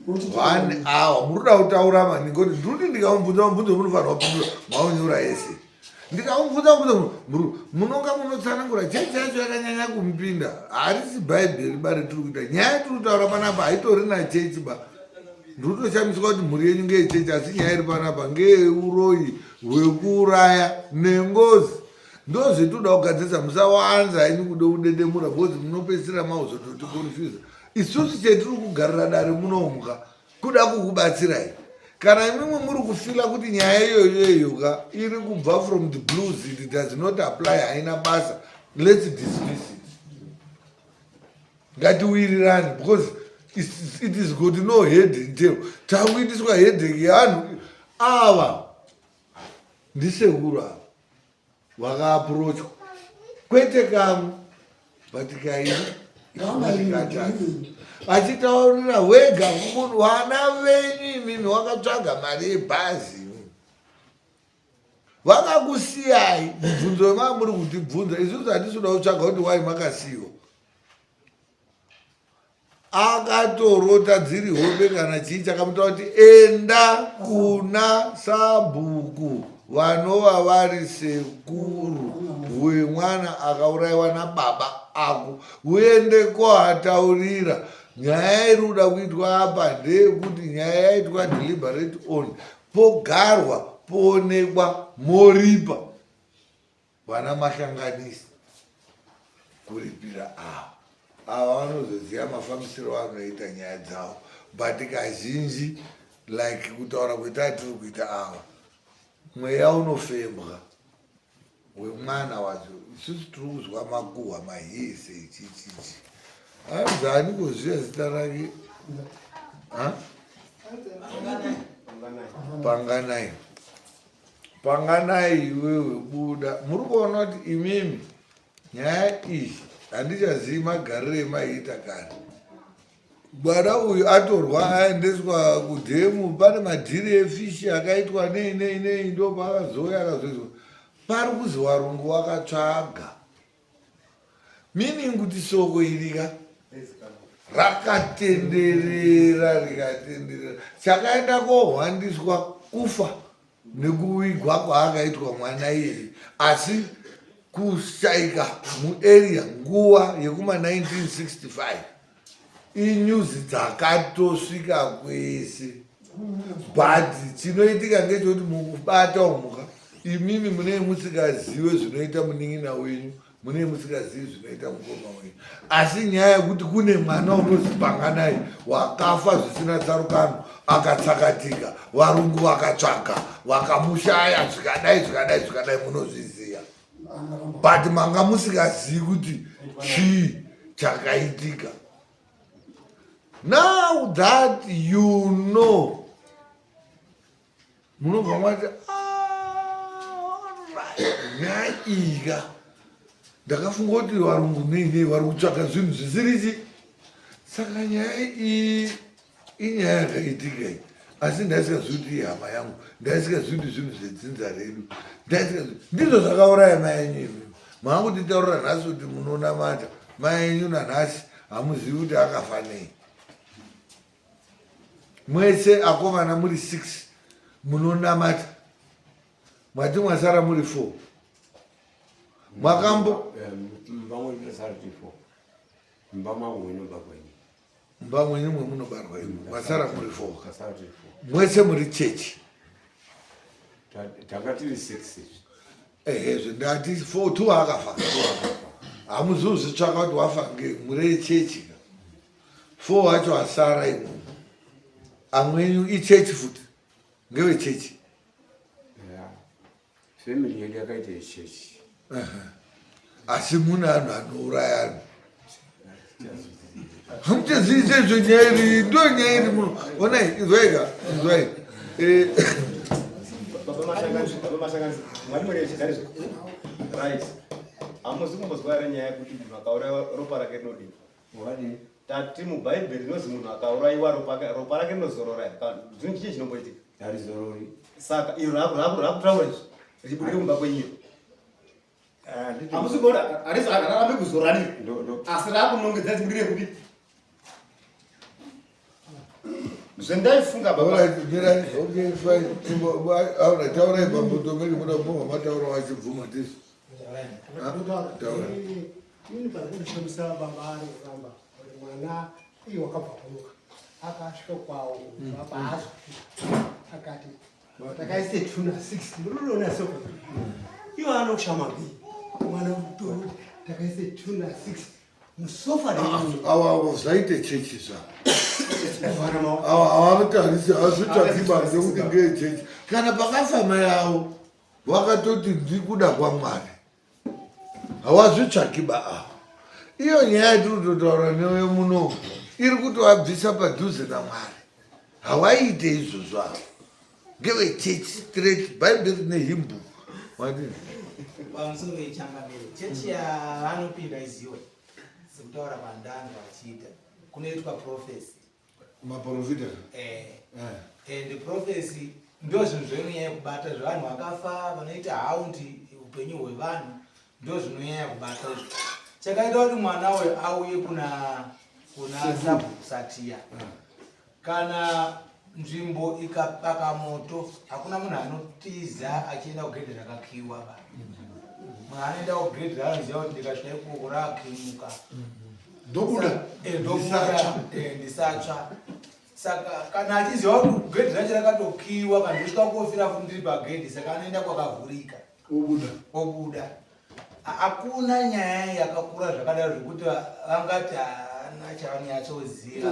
One hour muri kuda kutaura maningi kuti ndiri kuti ndikamubvunza mubvunzo munofanirwa kupindura maunyora ese. Ndikamubvunza mubvunzo muri munonga munotsanangura chechi yacho yakanyanya kumupinda. Harisi bhaibheri ba retiri kuita. Nyaya yatiri kutaura panapa haitorina chechi ba. Ndiri kutoshamiswa kuti mhuri yenyu ngeyechechi asi nyaya iri panapa ngeyeuroyi hwekuuraya nengozi. Ndozvetoda kugadzirisa musawanza henyu kuda kudedemura because munopedzisira makuzototiconfuse. Isusu chetiri kugarira dare munomuka kuda kukubatsirai. Kana imwimwi muri kufila kuti nyaya iyoyo iyo ka iri kubva from the blues it does not apply haina basa let's dismiss it. Ngatiwirirane because it is got no head and tail. Takuitiswa headache yevanhu ava ndisekuru ava vakaaprochwa kwete kamwe but kairi katatu achitaurira wega munhu vana venyu imimi wakatsvaga mari yebhazi vakakusiyai mubvunzo wemava muri kutibvunza isusu hatisi kuda kutsvaga kuti wai makasiyiwa Akatorota dziri hope kana chii chakamuta kuti enda kuna sabhuku vanova vari sekuru wemwana akaurayiwa nababa ako uende koataurira nyaya iri kuda kuitwa apa ndeyekuti nyaya yaitwa deliberate on pogarwa poonekwa moripa Vana mahlanganisi kuripira ava ava vanozoziva mafambisiro avanoita nyaya dzavo but kazhinji like kutaura kwetaa tiri kuita ava mweya unofembwa wemwana wacho isusu tiri kuzwa makuhwa mahiyese ichichichi anzi ani kuzviya zita rake panganai Panganai iwewe buda. Muri kuona kuti imimi nyaya iyi handichazivi magariro emaiita kare. Mwana uyu atorwa aendeswa kudhemu pane madhiri efishi akaitwa nei nei nei ndopaakazouya akazoiswa. Pari kuzi warungu wakatsvaga. Meaning kuti soko irika rakatenderera rikatenderera chakaenda kohwandiswa kufa nekuvigwa kwaakaitwa mwana iyeye asi kushaika muarea nguva yekuma 1965 inyuzi dzakatosvika kwese but chinoitika ngechekuti mukubata umuka imimi munee musikazive zvinoita munin'ina wenyu munee musingazivi zvinoita mukoma wenyu asi nyaya yekuti kune mwana unozi panganai wakafa zvisina tsarukano akatsakatika varungu vakatsvaga vakamushaya zvikadai zvikadai zvikadai munozviziva. But manga musingazivi kuti chii chakaitika. Now that you know, munobva mati ah, nyaya iyi ka ndakafunga kuti varungu nei nei vari kutsvaka zvinhu zvisiri chi saka nyaya iyi inyaya yakaitika iyi asi ndaisingazivi kuti ihama yangu ndaisingazivi kuti zvinhu zvedzinza redu ndaisingazivi ndizvo zvakauraya mai enyu imi maangotitaurira nhasi kuti munonamata mai enyu nanhasi hamuzivi kuti akafa nei mwese akomana muri 6 munonamata mwati mwasara muri 4 mwakambo mumba mwenyu mwemunobarwa imi mwasara muri 4 mwese muri chechi tanga tiri 6 ehezve ndati 4 2 akafa hamuzivi zvitsvaka kuti wafa ngei muri chechi ka 4 wacho asara imomo amwenyu ichechi futi ngevechechi Family yedu yakaita yechechi. Asi mune anhu anouraya anhu. Hamuchazivi sezvo nyaya iri ndo nyaya iri muno. Onai inzwai ka inzwai. Eh. Baba Mashanganzi, Baba Mashanganzi, mwari mwari yechizari right. Hamuzi kumbozwa here nyaya yekuti munhu akauraiwa ropa rake rinodini? Wadii? Tati mubhaibheri rinozi munhu akauraiwa ropa rake rinozorora here? Kana zvinhu chii chinomboitika? Harizorori. Saka iro rakutaura izvi richibudire mumba kwenyu. Hamusi kuona harisi hararambe kuzorora ndiro. Asi rakunongedza richibudire kupi? Zvendaifunga baba. Alright, mirai. Okay, fine. Alright, taurai bambo Tomeri muda kubvuma mataura wachibvuma tisu. Taura. Ini pandinoshambisa baba ari kuramba kuti mwana iye wakabva kunyuka akasvika kwawo baba azofika akati takaise tuna 6 ndinoona sofa iwo anokushama mbiri mwana mutoro takaise tuna 6 musofa awa awa zvaite chechi zva awa awa azvitsvaki basa kuti ngeyechechi kana pakafa mai avo Vakatoti ndikuda kwaMwari hawazvitsvaki ba ava. Iyo nyaya yatiri kutotaura newe muno iri kutovabvisa padhuze naMwari. Hawaiite izvozvo ava. Ngevechechi straight bhaibheri nehimbu. Wadini? Pamusoro yechangamire chechi yavanopinda iziwe sekutaura kwandanga vachiita kunoitwa profesi maprofita eh. eh. and prophecy ndo zvinhu zvinonyanya kubata zvevanhu vakafa vanoita haundi upenyu hwevanhu ndo zvinonyanya kubata izvo chakaita kuti mwana uyo auye kuna kuna sabhuku satiya eh. Kana nzvimbo ikabaka moto hakuna munhu anotiza achienda kugedhi rakakiwa ba. Munhu anoenda kugedhi raanoziva kuti ndikasvika ikoko rakimuka. Ndobuda. Eh, ndobuda eh, ndisatsva. Saka kana achiziva kuti gedhi racho rakatokiwa kana ndosvika kofira futi ndiri pagedhi saka anoenda kwakavhurika. Obuda. Obuda. Hakuna nyaya yakakura zvakadaro zvekuti vangati haana chavanonyatsoziva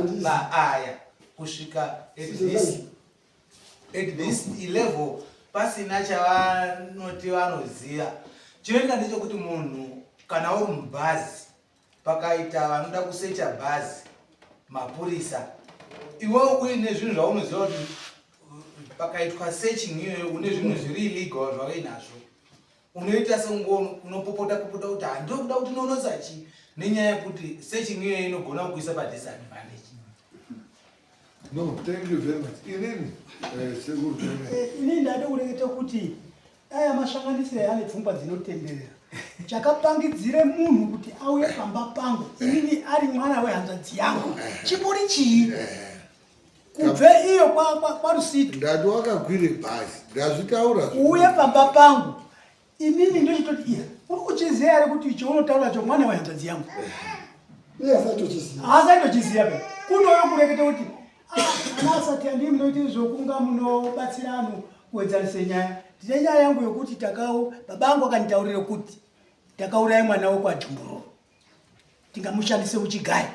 paaya kusvika at this level pasina chavanoti vanoziva. Chinoita ndechekuti munhu kana uri mubhazi pakaita vanoda kusecha bhazi mapurisa iwewe uine zvinhu zvaunoziva kuti pakaitwa searching iyoyo une zvinhu zviri illegal zvauinazvo unoita seungono unopopota popota kuti handiri kuda kuti nonosa chi nenyaya yekuti searching iyoyo inogona kukuisa padisadvantage. No, thank you very much. Inini, eh, sekuru. Eh, inini ndade kureketa kuti dai amashanganisira ane pfungwa dzinotenderera chakapangidzire munhu kuti auye pamba pangu inini ari mwana wehanzvadzi yangu chiburi chii kubve iyo kwaRusito ndati wakakwire bhazi ndazvitaura uye pamba pangu inini ndochitoti iya uri kuchiziva here kuti icho unotaura cho mwana wehanzvadzi yangu iye asatochiziva asatochiziva pe kunouyo kureketa kuti ah, ana asati andii munoita izvo kunga munobatsira anhu kuwedzanise nyaya ndine nyaya yangu yokuti takau baba angu akanditaurira kuti takauraya mwana wekwaJumbururu tingamushandise uchigaya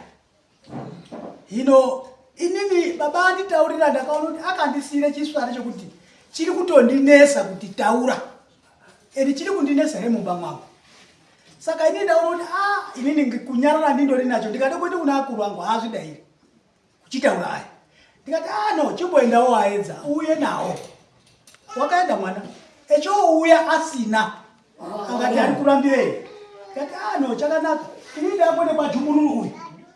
hino inini baba anditaurira ndakaona kuti akandisiira chiswari chekuti chiri kutondinesa kuti taura. And chiri kundinetsa here mumba mwangu. Saka inini ndaona kuti ah inini kunyarara ndindori nacho ndikada kuenda kuna akuru angu haazvidairi. Kuchitaura aya. Ndikati ah no chimboendawo aedza uye nawo. Wakaenda mwana. Echouya asina. Akati ari kurambirei. Ndikati ah no chakanaka. Inini ndakuenda kwaJumunuru uyu.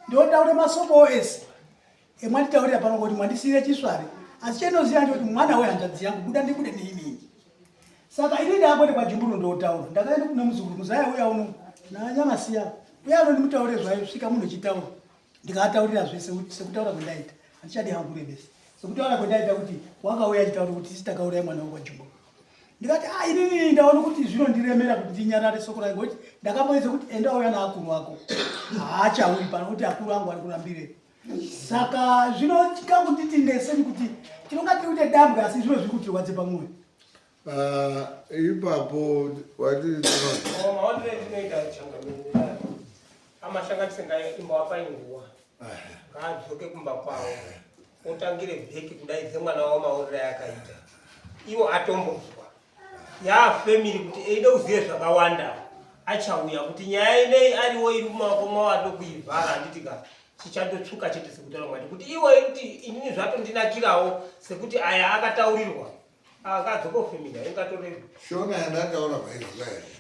Ndotaure masoko ese. Emwanditaurira pano kuti mwandisiire chisvare. Asi chenoziva ndechekuti mwana wehanzvadzi yangu buda ndibude neimini. Saka ini ndakuenda kwaJumburu ndotaura. Ndakaenda kuna muzukuru muzaya uya uno nanyamasiya. Uya uno ndimutaurire zvayo svika munhu echitaura. Ndikataurira zvese sekutaura kwendaita. Handichadi hangu kurebesa. Sekutaura kwendaita kuti wakauya achitaura kuti isi takauraya mwana wangu kwaJumburu. Ndikati ah inini ndaona kuti zvinondiremera kuti ndinyarare soko rangu kuti ndakamboedza kuti enda uya naakuru ako. Haachauri pano kuti akuru angu ari kurambire. Saka zvinotyika kunditi ndeseni kuti tinonga tiri kuite dambwe asi zvino zviri kutirwadze pamwoyo. Ah, ipapo wati oh, maonero endinoita changamire amashanganise ngaimbawapa nguva ngaadzoke kumba kwavo otangire bheki kudaidze mwana wavo maonero ayakaita iwo atombozwa yaafemiri kuti eida kuzive zvakawanda achauya kuti nyaya inei ariwo iri mumaoko mavo atokuivhara handiti ka chichandotsvuka chete sekutaura mwati kuti iwo kuti inini zvatondinakirawo sekuti aya akataurirwa akadzoka kufemiri aingatorerwa shona yandataura maisraeri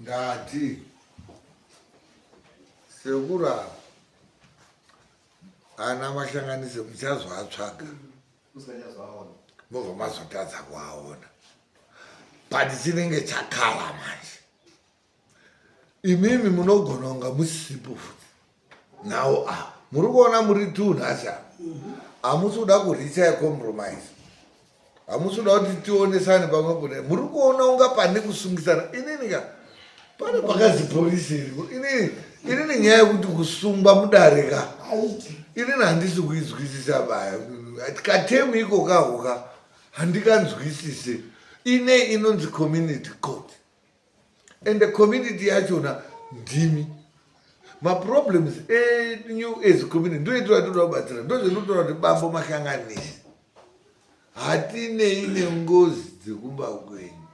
ndati sekuru ava ana mashanganise muchazoatsvaga mobva mazotadza kuaona but chinenge chakara manje imimi munogona kunga musipo futi nawo a ah, muri kuona muri two nhasi apa hamusi kuda kuricha yecompromise hamusi kuda kuti tionesane pamwepo ne muri kuona unga pane kusungisana inini ka pane pakazi polisi iripo inini inini nyaya yekuti kusungwa mudare ka inini handisi kuizwisisa baya katemu iko kako ka handikanzwisise ine inonzi community court and the community yachona ndimi maproblems enyu as community ndoitira toda kubatsira ndozvinotaura kuti bambo mahlanganisi hatinei nengozi dzekumba kwenyu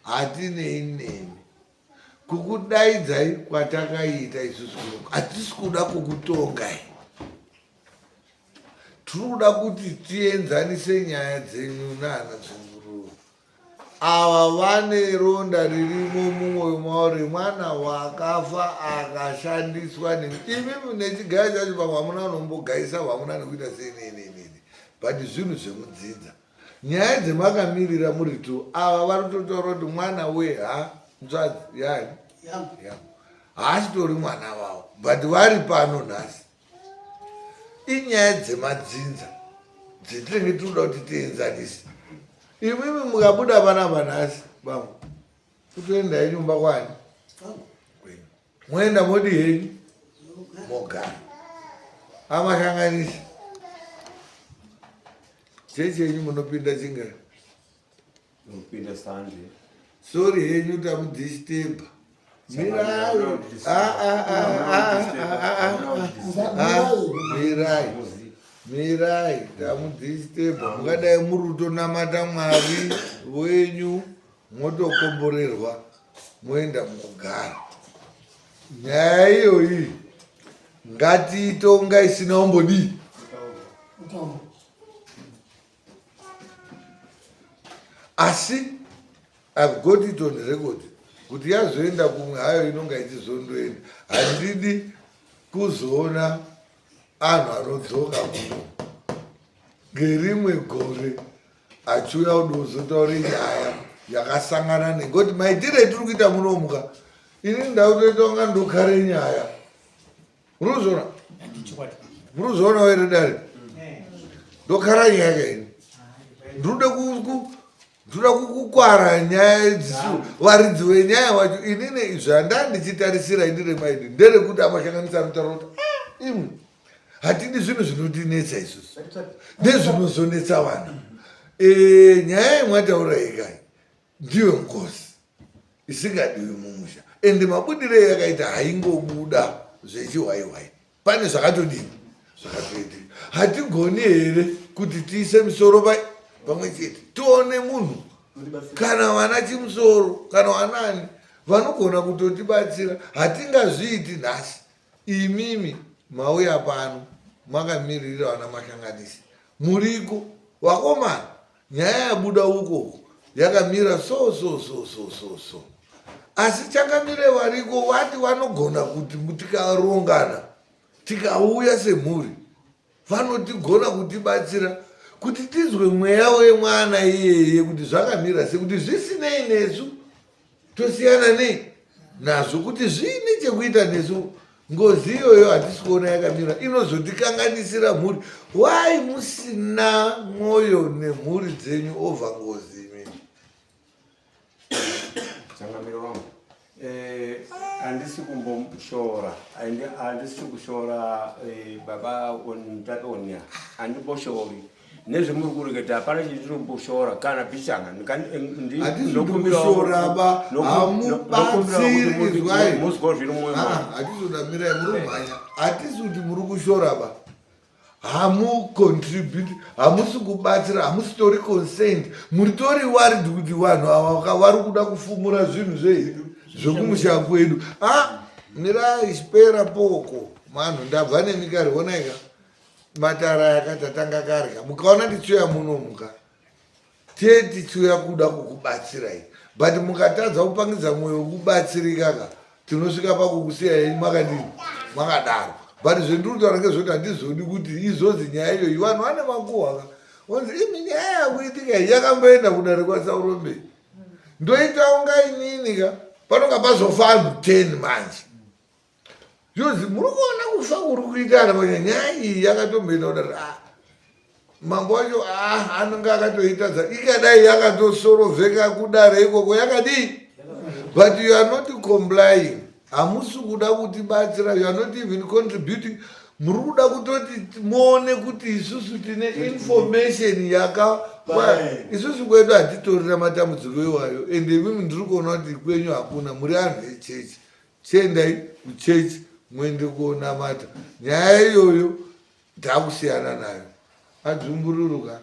hatinei nemi kukudaidzai kwatakaita isusu kuno hatisi kuda kukutongai tiri kuda kuti tienzanise nyaya dzenyu nana dzengururu Ava vane ronda ririmo mumwoyo mavo remwana wakafa akashandiswa nemi. Imi nechigaya chacho pamwe hamuna unombogaisa hamuna nekuita sei nei nei nei but zvinhu zvemudzinza. Nyaya dzemakamirira muri two ava vari kutotaura kuti mwana weha nzvadzi yani yangu haasitori mwana wavo but vari pano nhasi. Inyaya dzemadzinza dzetinenge tiri kuda kuti tienzanise. Imwimwi mukabuda panapa nhasi bambo kutoenda henyu kumba kwani kwenyu moenda modi henyu mogara amahlanganisi chechi yenyu munopinda chingari Unopinda Sunday. Sorry henyu tamudisturb. Mirai. Ah ah ah ah ah ah. Mirai. Mirai tamudisturb. Mungadai muri kutonamata Mwari wenyu motokomborerwa moenda mugara. Nyaya iyoyi ngatiitonga isina umbodii. Asi I've got it on record kuti yazoenda kumwe hayo inonga ichizondoenda. Handidi kuzoona anhu anodzoka kuno ngerimwe gore achiuya kuda kuzotaura nyaya yakasangana nengoti maitiro etiri kuita munomuka ini ndakutoita kunga ndokare nyaya Murikuzviona? Murikuzviona here dare? Ndokara nyaya kaini. Ndinoda ku ndinoda kukukwara nyaya dzisu varidzi venyaya wacho inini zvanda ndichitarisira ini remaidi nderekuti amashanganisa anotaura kuti ah, imwe hatidi zvinhu zvinotinetsa isusu nezvinozonetsa vana e, nyaya yemwataura ikai ndiyo ngozi isingadiwi mumusha ende mabudiro eyakaita haingobuda zvechihwaihwai pane zvakatodini zvakatoitika hatigoni here kuti tiise misoro pamwe chete tione munhu Kana vana Chimusoro kana vanani vanogona kutotibatsira. Hatingazviiti nhasi. Imimi mauya pano makamiririra vana Mahlanganisi muriko vakomana, nyaya yabuda ukoko yakamira so so so so so so, asi changamire variko vati vanogona kuti tikarongana tikauya semhuri vanotigona kutibatsira kuti tizwe mweya wemwana iyeye kuti zvakamira sei, kuti zvisinei nesu tosiyana nei nazvo, kuti zviine chekuita nesu. Ngozi iyoyo hatisi kuona yakamira, inozotikanganisira mhuri. Why musina mwoyo nemhuri dzenyu over ngozi imini? Changamire wangu, handisi kumboshora, handisi kushora baba Mutape Onia, handimboshori nezvemuri kureketa, hapana chindinomboshora kana pichana. Hatisi kushora ba, hamubatsiri. Izwai, muzwa zviri mumwoyo mangu. Hatisi kudamirai muri kumhanya, hatisi kuti muri kushora ba. Hamucontribute, hamusi kubatsira, hamusi tori concerned, muri tori worried kuti vanhu ava vari kuda kufumura zvinhu zvekumusha kwedu. A mirai, chipera poko manhu, ndabva nemi kare. Onaika matara yakatatanga karya, mukaona tichiuya muno muka tie tichiuya kuda kukubatsirai, but mukatadza kupangidza mwoyo wekubatsirika ka, tinosvika pakukusiya henyu makadini makadaro. But zvendiri kutaura ngezvekuti handizodi kuti izonzi nyaya iyoyi vanhu vane makuhwa ka, onzi imi nyaya yakuitika iyi yakamboenda kudare kwaSaurombe, ndoita unga inini ka, panonga pazofa anhu 10 manje. Zvozi muri kuona kufa kuri kuita ana, nyaya iyi yakatomboenda kudare. Ah, mambo wacho, ah, anonge akatoitadza, ikadai yakatosorovheka kudare ikoko yakadii, but you are not complying. Hamusi kuda kutibatsira, you are not even contributing. Muri kuda kutoti muone kuti isusu tine information yaka isusu kwedu hatitorina matambudziko iwayo, and imimi ndiri kuona kuti kwenyu hakuna. Muri anhu echechi, chiendai kuchechi muende kuonamata. Nyaya iyoyo takusiyana nayo, adzumbururuka.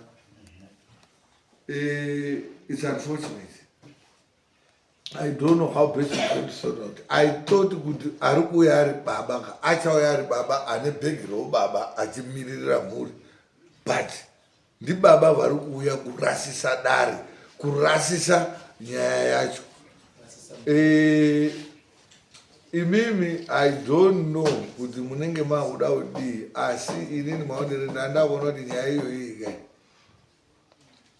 It's unfortunate. I don't know how best it's going to sort out. I thought kuti ari kuuya ari baba ka, achauya ari baba ane bhegi roubaba achimiririra mhuri, but ndibaba vari kuuya kurasisa dare, kurasisa nyaya yacho. Imimi I don't know kuti munenge makuda kudii, asi inini maonere ndandakuona kuti nyaya iyoyi ikai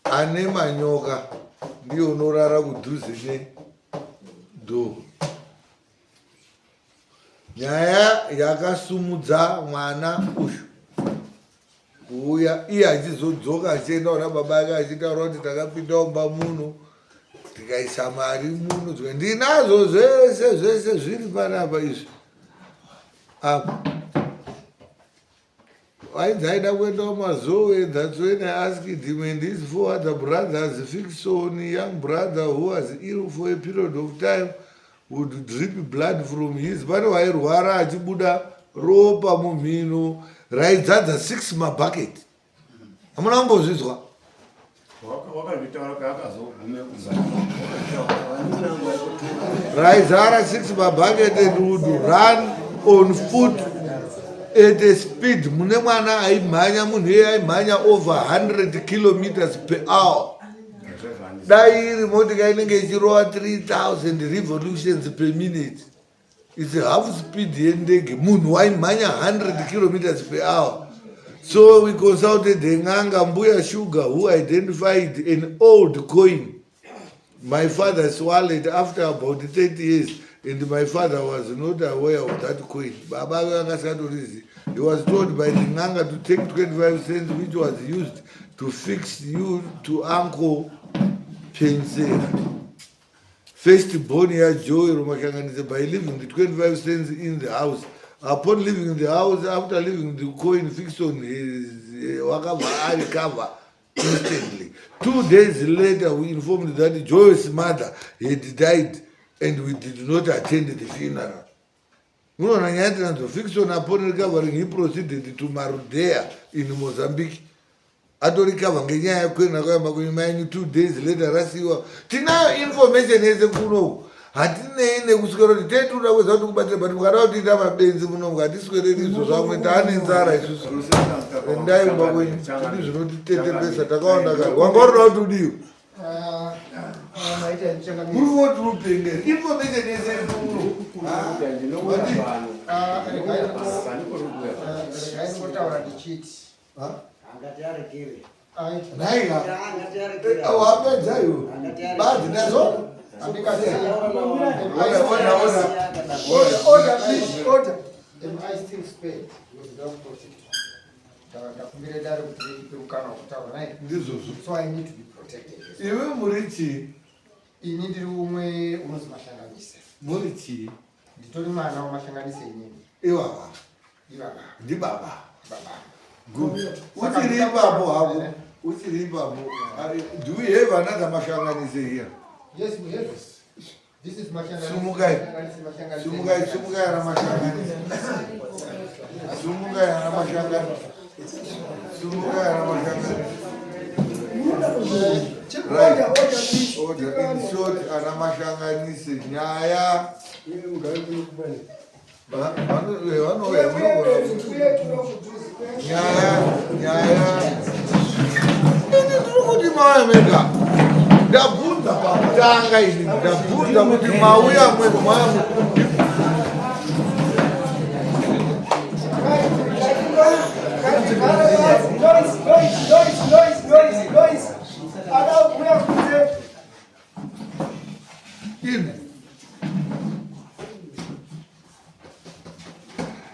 ane manyoka ndiye unorara kudhuze nedhoo. Nyaya yakasumudza mwana uyu kuuya iye achizodzoka achienda kuna baba ake achitaura kuti takapinda mumba muno tikaisa mari muno, ndinazvo zvese zvese zviri panapa izvi apa. Ainzi aida kuenda kumazowe. That's when I asked him and his four other brothers, Fixon, young brother who was ill for a period of time, would drip blood from his, pane wairwara achibuda ropa mumhino raidzadza 6 mabhaketi. Hamuna kumbozvizwa? Wakazvitaura paakazogume. Raizara 6 mabhaketi and would run on foot at a speed, mune mwana aimhanya, munhu iye aimhanya over 100 kilometers per hour. Dai iri motika inenge ichirova 3000 revolutions per minute. It's half speed yendege. Munhu waimhanya 100 kilometers per hour. So we consulted ng'anga Mbuya Sugar, who identified an old coin, my father's wallet, after about 30 years, and my father was not aware of that coin. Baba vangasingatorizi. He was told by the ng'anga to take 25 cents, which was used to fix you to uncle Pensera, first born yaJoel Mahlanganise, by leaving the 25 cents in the house. Upon leaving the house, after leaving the coin fixed on his wakabva arecover instantly. 2 days later we informed that Joel's mother had died and we did not attend the funeral. Munoona nyaya tinadzo. Fixon, upon recovering, he proceeded to Marudea in Mozambique. Atorikava ngenyaya yekuenda kwayamba kunyuma yenyu 2 days later rasiyiwa. Tinayo information yese kunoku. Hatinei nekuswera kuti tei tinoda kuedza kuti kubatira but mukada kutiita mabenzi muno mukatiswereri izvo zvamwe taane nzara isusu. Endai kumba kwenyu kuti zvinotiteteresa takawanda kare. Wanga urida kuti udiwe. Muri woti upengere. Information yese iri kuno. Regai ndingotaura ndichiti Naiga. Wapedza iwe. Badzi nazo. Order, please, order. Am I still spared? Because without protect. Ndakumbira dare kuti ripe mukana wekutaura naye. Ndizvozvo. So I need to be protected. Iwe muri chii? Ini ndiri umwe unonzi Mashanganise. Muri chii? Nditori mwana waMashanganise inini. Ivava. Ivava. Ndibaba. Baba. Good. Uchiri ipapo hako. Uchiri ipapo. Do we have another Mashanganise here? Yes, we have. This is Mashanganise. Sumukai. Mashanganise. Sumukai, sumukai ana Mashanganise. Sumukai ana Mashanganise. Sumukai ana Mashanganise. Right. Order, order, please. Order. In short, ana Mashanganise nyaya vanouya munogona nyaya nyaya ini ndiri kuti mauya mega ndabvunza pakutanga ini ndabvunza kuti mauya mwega mauya Noise, noise, noise, noise, noise, noise. Ada kuya kunze. Ini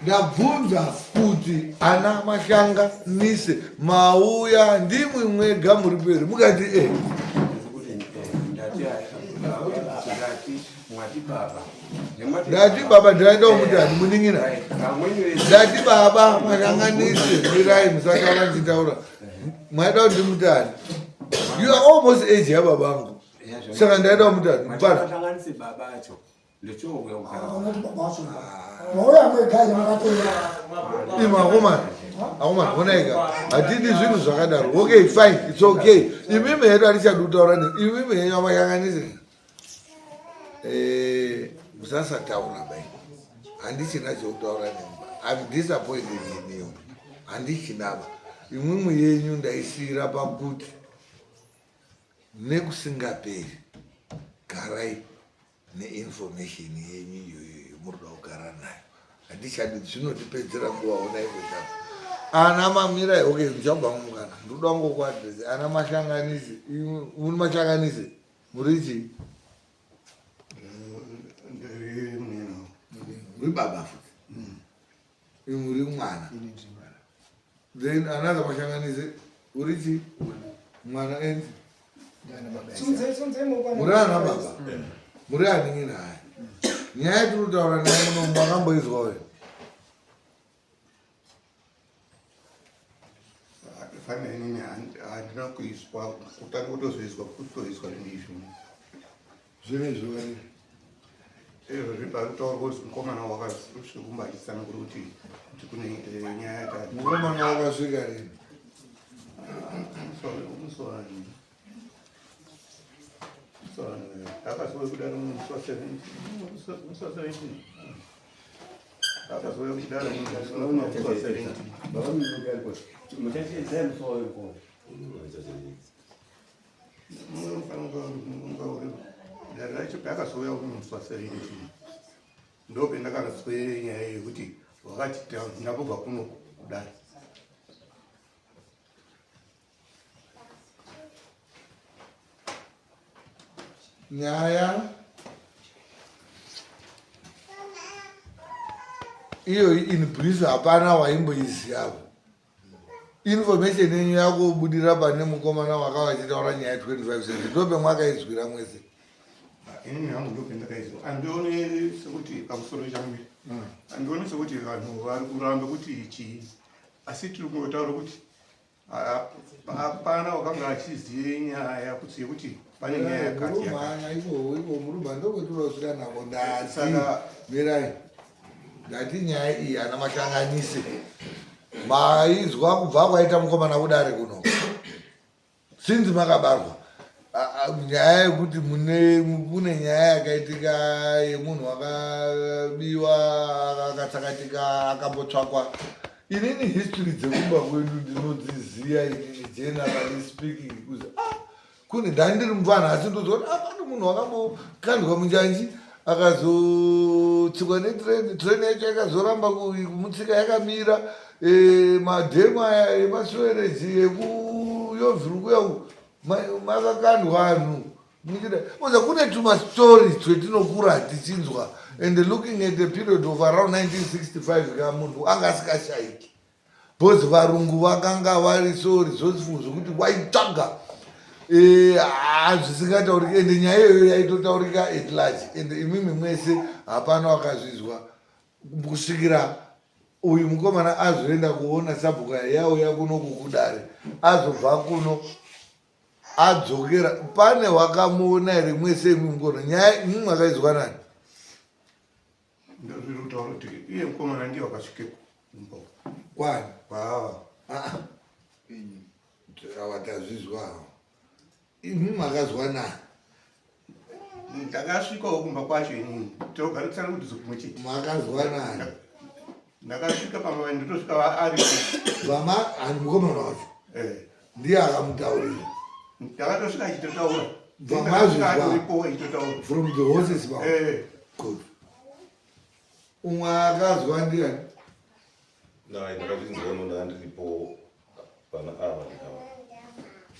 ndabvunza kuti ana mashanga nise mauya ndimwi mwega muri peri mukati e ndati baba ndiraenda kumuti handi munin'ina ndati baba mashanganise mirai musataura ndichitaura mwaida kuti ndimuti hani you are almost age yababa angu saka ndaida kumuti hani mupana Mashanganise baba acho ndechouya kugara. Unoti baba wacho. Mauya mwega makatoya. Ima akomana akomana onaika hatidi zvinhu zvakadaro. Okay, fine, it's okay. Imimi hedu hatichadi kutaura ne imimi henyu amashanganise musasataura bai handichina chekutaura nemba. I'm disappointed in you. Handichinaba imwimwi yenyu ndaisiyira pakuti nekusingaperi garai neinformation yenyu iyoyo yomuri kuda kugara nayo. Handichadi zvinotipedzera nguva. Onai kuitapo ana mamirai. Okay, ndichabva mumukana ndikuda kungokuadresi ana mashanganisi. Muri mashanganisi muri chii? Muri baba futi imi muri mwana. Then another mashanganisi uri chii? Mwana and Sunze, sunze mukwana. Muri ana baba muri aningi naye nyaya yatiri kutaura naye muno makamboizwa uyo. Fanira inini handina kuiswa kutanga kutozoiswa kutoiswa zvinhu izvi. Zvinhu izvi vani? Izvo zviri parikutaurwa kuti mukomana wakasvika kumba achitsanangura kuti kune nyaya yakati. Mukomana wakasvika rini? Musi wani akazouya kudaro musi wa 17, musi wa 17 akazouya kudaro musi wa 17. Baba muchachedzai musi wayo mukoma. Dare racho paakazouya musi wa 17 ndopendakazwe nyaya yekuti wakati ndambobva kuno kudare. Nyaya iyoyi in brief hapana waimboiziva. Information yenyu yakubudira pane mukomana wakava achitaura nyaya 25 cents ndope mwakaizwira mwese. Inini hangu ndopendakaizwa handioni sekuti pamusoro changu handioni sekuti vanhu vari kuramba kuti chii, asi tiri kungotaura kuti hapana wakanga achizive nyaya kuti yekuti pane nyaya yakati yakati. Murumhanya iko iko murumha ndokwetinoosvika nako ndati Saka mirai ndati nyaya iyi ana mashanganise maizwa kubva kwaita mukomana kudare kuno. Since makabarwa nyaya yekuti mune kune nyaya yakaitika yemunhu wakabiwa akatsakatika akambotsvakwa inini history dzekumba kwedu ndinodziziva inini generally speaking kuzi ah, kune ndandiri mupfana asi ndoziva kuti ah, pane munhu wakambokandwa munjanji akazotsikwa netrain train yacho yakazoramba kumutsika yakamira e, madhemu aya emasuwereji ekuyovhiri kuya makakandwa vanhu oza kune tumastori twetinokura tichinzwa and looking at the period of around 1965 ka munhu anga asikashaiki because varungu vakanga vari so resourceful zvekuti waitsvaga eh, zvisingatauriki ende nyaya iyoyo yaitotaurika at large and imimi mwese hapana wakazvizwa kusvikira uyu mukomana azoenda kuona sabhuka yauya kuno kukudare azobva kuno adzokera pane wakamuona here mwese imwi mukono nyaya imwi makaizwa nani Ndozviri kutaura kuti iye mukomana ndiye wakasvike kumba kwani kwaava. Ah, ah. Awa tazvizwa awa. Imwi makazwa nani? Ndakasvikawo kumba kwacho inini. Togarisana kuti kumwe chete. Makazwa nani? Ndakasvika pamba ndotosvika aripo. Vama ani mukomana wacho? Eh. Ndiye akamutaurira. Ndakatosvika achitotaura. Bvamazvizwa from the horses mouth. Eh. Good. Umwe akazwa ndiani? Nayi ndakazvinzwa uno ndandiripo pana ava ava.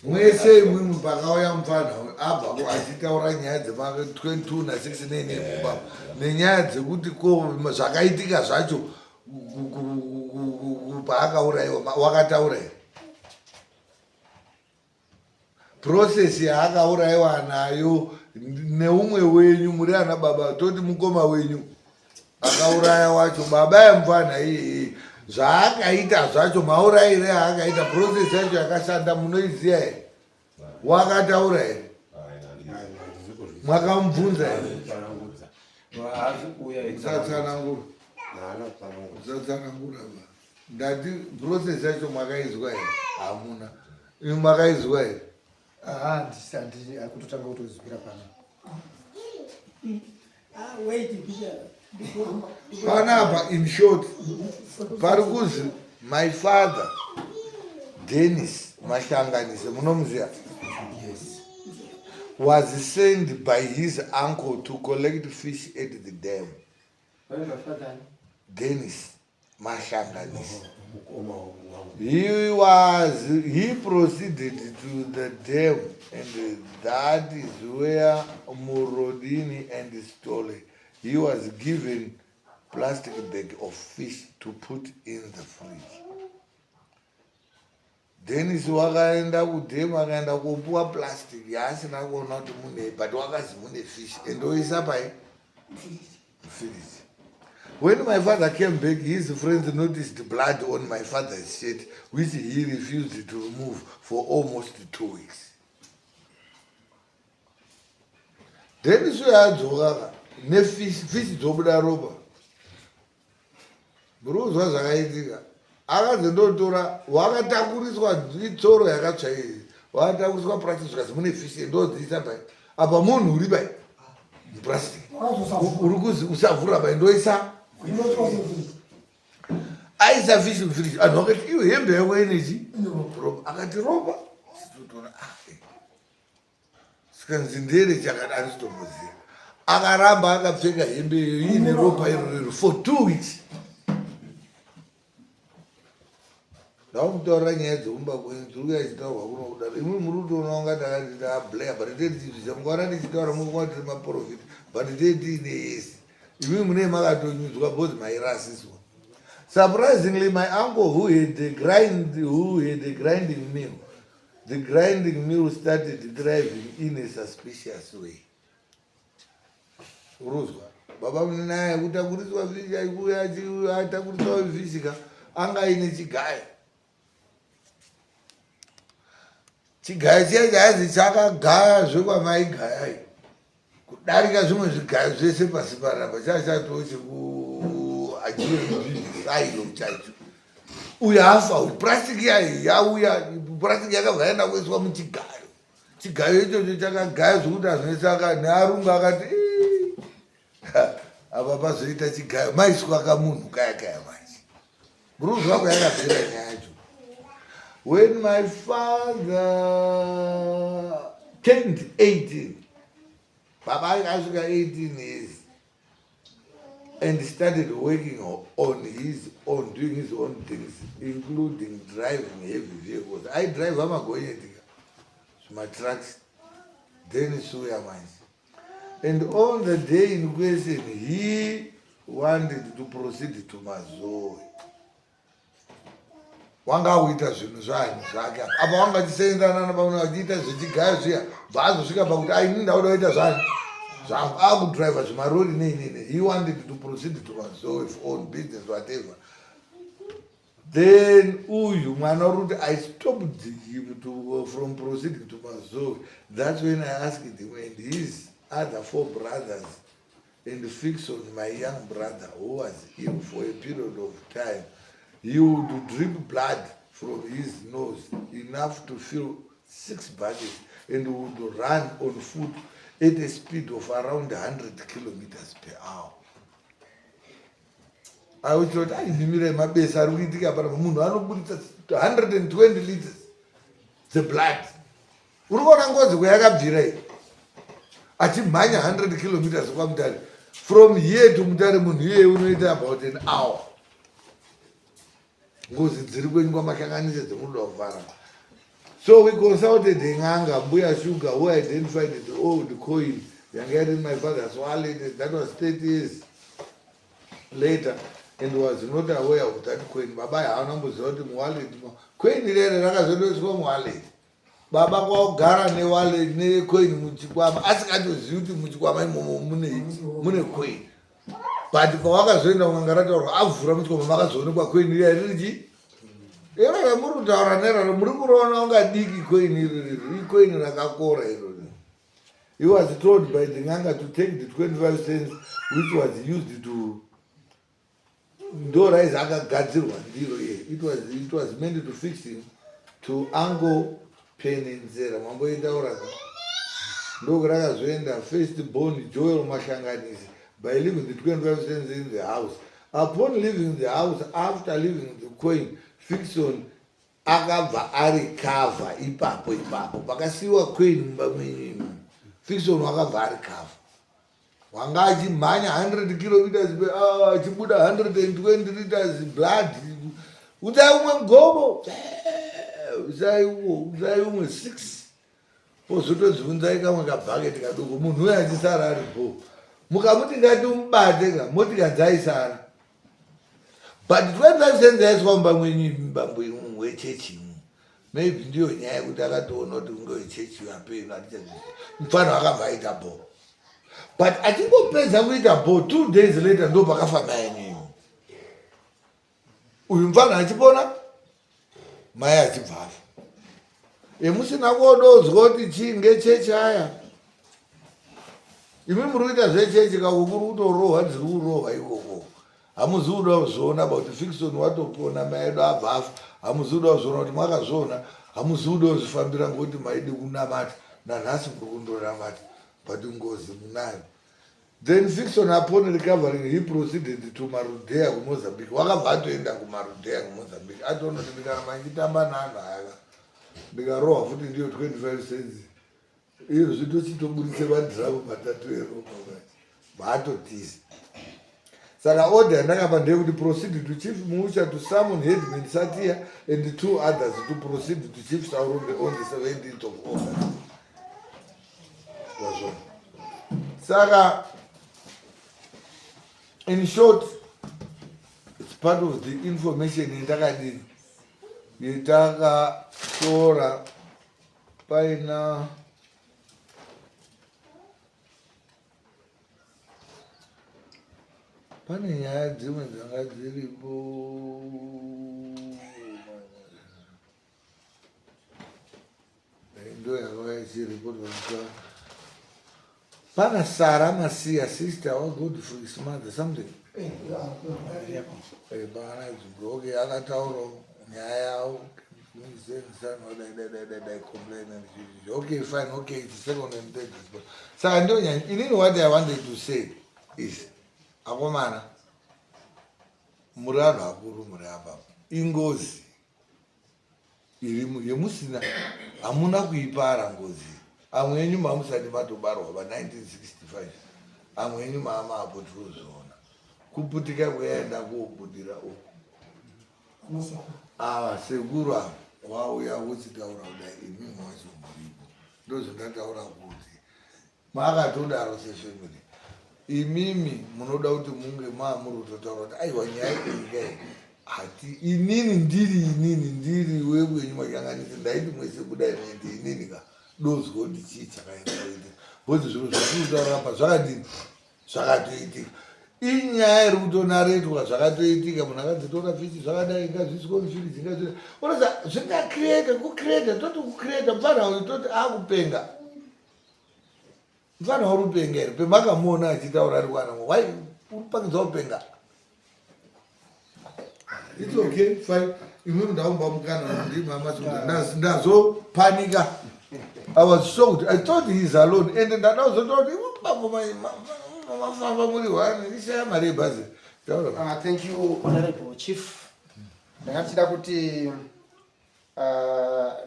Mwese imwimwi pakauya mupfanha uyu abvako achitaura nyaya dzema 22 na 6 nene mumba nenyaya dzekuti ko zvakaitika zvacho paakaurayiwa wakataura here process yaakaurayiwa nayo neumwe wenyu muri ana baba toti mukoma wenyu akauraya wacho baba yemupfanha iyeye zvaakaita zvacho maurayire aakaita process yacho yakashanda munoiziva here wakataura here mwakamubvunza here usatsanangura usatsanangura ba ndati process yacho makaizwa here hamuna imi makaizwa here kutotanga kutozwira pano Ah, wait, panapa in short pari kuzi my father Dennis Mashanganise munomuziva yes was sent by his uncle to collect fish at the dam Dennis Mashanganise he was he proceeded to the dam and that is where Murodini and Stole he was given plastic bag of fish to put in the fridge Dennis wakaenda kudhemu akaenda kopuwa plastic yaasina kuona kuti mune but wakazi mune fish and oisa pai fridge when my father came back his friends noticed blood on my father's shirt which he refused to remove for almost 2 weeks Dennis uyo adzoka nefish fish dzobuda ropa muri kuzwa zvakaitika akazi ndotora wakatakuriswa itsoro yakatsva iyi wakatakuriswa purastic zvikazi mune fish ndodziisa pai apa munhu uri pai mupurastic uri kuzi usavhura pai ndoisa aisa fish mufridge anhu akati iyo hembe yako inechi ropa akati ropa totora ah, eh. Sikanzi ndere chakati anditomuziva. Akaramba akapfeka hembe iyo iine ropa iroro for 2 weeks. Ndakumutaurira nyaya dzekumba kwenyu dziri kuya chitaurwa kuno kudaro. Imwe muri kutoona kunga takati tableya but tee tichizviziva mukaona tichitaura munofunga tiri maprofita but tee tiine yese. Imwe mune makatonyudzwa because mairasiswa. Surprisingly, my uncle who had the grind, who had a grinding mill The grinding mill started thriving in a suspicious way. Uruzwa baba munaye kutakuriswa fishi aikuya atakuriswa fishi ka anga aine chigayo chigayo chiya chaizi chakagaya zvekwamaigayai kudarika zvimwe zvigayo zvese pasi panapa chachatoo chekuachisailo chaicho uyo afa uyu purasitiki yayo yauya purasitiki yakabva yaenda kuiswa muchigayo. Chigayo ichocho chakagaya zvekuti anhu ese nearungu akati apa pazoita chigayo maiswa kamunhu kaya kaya manje. Muri kuzwa kwayakabvira nyaya yacho. When my father turned 18, baba akasvika 18 years and started working on his own, doing his own things, including driving heavy vehicles. I drive amagonyeti, matrucks, then suya manje. And on the day in question, he wanted to proceed to Mazoe. Wanga akuita zvinhu zvani zvake apa apa wanga achiseenzana nabamwe vachiita zvechigayo zviya, bva azosvika pakuti ai, ini ndauda kuita zvani zvangu, akudriva zvimarori nei nei nei. He wanted to proceed to Mazoe for own business, whatever. Then uyu mwana uri kuti I stopped him from proceeding to Mazoe. That's when I asked him and his other four brothers and Fixon, my young brother, who was ill for a period of time. He would drip blood from his nose enough to fill six buckets and would run on foot at a speed of around 100 kilometers per hour. Auchoti aimimira mabesa ari kuitika panapa, munhu anobudisa 120 liters dzeblood. Uri kuona ngozi kwayakabvira iyi, achimhanya 100 kilometers kwaMutare. From here to Mutare munhu iyeye unoita about an hour. Ngozi dziri kwenyu kwaMahlanganise dzemunoda kuvhara. So we consulted n'anga, Mbuya Sugar, who identified the old coin yanga iri in my father's wallet. That was 30 years later and was not aware of that coin. Baba haana kumboziva kuti muwallet coin rere rakazotoiswa muwallet. Baba kwakugara newallet necoin muchikwama, asingatozivi kuti muchikwama imomo mune coin. But pawakazoenda kun'anga, rataurwa, avhura muchikwama makazoonekwa coin riya riri chii iro ramuri kutaura neraro muri kuroona unga diki. Coin iri icoin rakakora irori. He was told by the n'anga to take the 25 cents which was used to ndo raizi akagadzirwa ndiro iye. It was meant to fix him to angopenenzera mamboitaura ndokurakazoenda. First born Joel Mashanganisi by leaving the 25 cents in the house. Upon leaving the house, after leaving the coin, Fixon akabva arecover ipapo ipapo pakasiyiwa coin mumba mwenyu imomo. Fixon wakabva arecover, wanga achimhanya 100 kilometers per hour, achibuda 120 liters blood. Udzai umwe mugomo, udzai uwo, udzai umwe 6, ozotodziunzai kamwe kabhaketi kaduku. Munhu uyo achisara ari bho, mukamuti ngati umubate ka moti kanzaisara. But 25 cents yaiswa mumba mwenyu bambo imwe wechechi imwe, maybe ndiyo nyaya yekuti akatoona kuti unge wechechi apeno atichazivi. Mufana akabva aita bho, but achingopedza kuita bho, 2 days later ndo pakafa mai yenyu. Uyu mufana achipona, mai achibva afa. Emusina kuodozwa kuti chii ngechechi aya, imi muri kuita zvechechi kako kuri kutorohwa, dziri kurohwa ikoko. Hamuzi kuda kuzviona ba kuti Fixon watopona, mai edu abva afa. Hamuzi kuda kuzviona kuti mwakazviona, hamuzi kuda kuzvifambira ngokuti maidi kunamata. Nanhasi muri kundonamata, but ngozi munayo. Then Fixon, upon recovering, he proceeded to Marudea kuMozambique. Wakabva atoenda kuMarudea kuMozambique, atoona kuti ndikaramba ndichitamba naanhu aya ndikarohwa futi ndiyo 25 cents iyo zvitochitobudise madhiramu matatu eropa vaatotiza. Saka order yandakapa ndeyekuti proceed to Chief Muusha to summon Headman Satia and two others to proceed to Chief Saurombe on the 17th of August. Wazvona? Saka in short, it's part of the information yandakadini yetakatora paina. Pane nyaya dzimwe dzanga dziripo. Ndo yakauya ichiripotwa pana Sara Masiya, sister waGodfrey's mother, something. Pana okay, akataurawo nyaya yavo. Okay, fine, okay, it's second and third response. Saka ndio nyanya inini, what I wanted to say is, akomana, muri vanhu vakuru muri apa. Ingozi iri yemusina, hamuna kuipara ngozi. Amwe enyu mamusati matobarwa pa1965, amwe enyu maamapo. Tirikuzviona kuputika kweyaenda koobudira uku. Ava sekuru ava wauya uchitaura kudai, imimi wacho muripo. Ndozvandataura kuti makatodaro sefamily, imimi munoda kuti munge maamuri kutotaura kuti aiwa, nyaya iyi kai hati inini ndiri, inini ndiri wekwenyu machanganisi. Ndaiti mwese kudai mendi inini ka dozwa kuti chii chakaenda kuitika, because zviro zvatiri kutaura apa zvakadini, zvakatoitika. Inyaya iri kutonaretwa, zvakatoitika. Munhu akadzitora fishi zvakadai, ngazviiswe mufiriji, ngazvi unoza zvingacreata kucreata, toti kucreata mufana uyu, toti akupenga. Mufana uri kupenga here? Pemakamuona achitaura ari kwana wai, uripangidza kupenga. It's okay, fine. Imwe ndaumba mukana ndimama, ndazopanika. I was shocked. I thought he is alone and ndada kuzotaura kuti bambo mafamba muri one, ishaya mari yebhazi. Taura. Thank you, Honorable Chief. Ndakatida kuti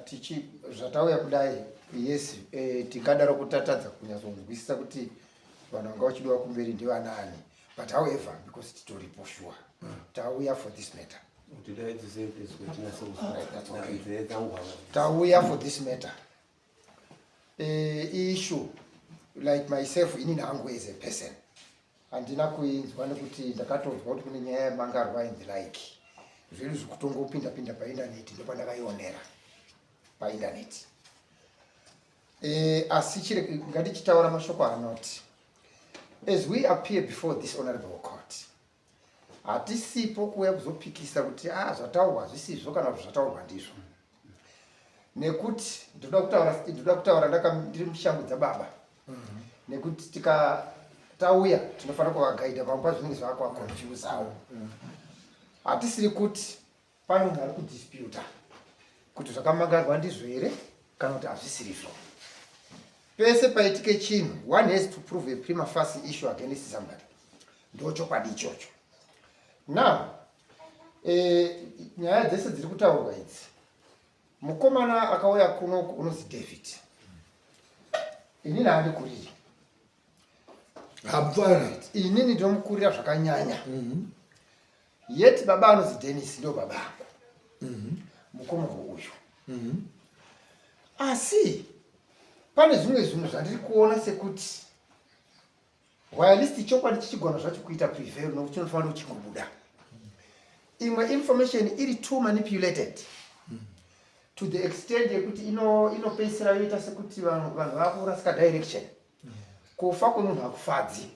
tichi zvatauya kudai, yes, tingadaro kutatadza kunyatsonzwisisa kuti vanhu vanga vachidiwa kumberi ndivanani, but however, because titoripo sure, tauya for this matter. Right, that's okay. Tauya for this matter, issue like myself, inini hangu as a person handina kuinzwa, nekuti ndakatonzwa kuti kune nyaya yamangarwa and the like. Zvedu zvekutongopinda pinda paindaneti, ndopandakaionera paindaneti. Asi chire ngatichitaura mashoko anoti, as we appear before this honorable court, hatisipo kuuya kuzopikisa kuti a zvataurwa hazvisizvo kana kuti zvataurwa ndizvo, nekuti ndoda kutaura ndiri mushangu dzababa, nekuti tika tauya tinofanira kuvagaidha pamwe pazvinenge zvavakuvaconfusawo. Hatisiri kuti pane munhu ari kudisputa kuti zvakamangarwa ndizvo here kana kuti hazvisirizvo. Pese paitike chinhu, one has to prove a prima facie issue against somebody. Ndo chokwadi ichocho. Now, nyaya dzese dziri kutaurwa idzi, mukomana akauya kuno unonzi David, inini handikuriri. Hapana. Inini ndinomukurira zvakanyanya, yet baba anonzi Denis ndo baba angu, mukoma uyu. Asi pane zvimwe zvinhu zvandiri kuona sekuti whilst chokwadi chichigona zvacho kuita prevail, nokuti chinofanira kuchingobuda, imwe information iri too manipulated to the extent yekuti inopedzisira yoita sekuti vanhu vakurasika direction. Kufa kwemunhu hakufadzi,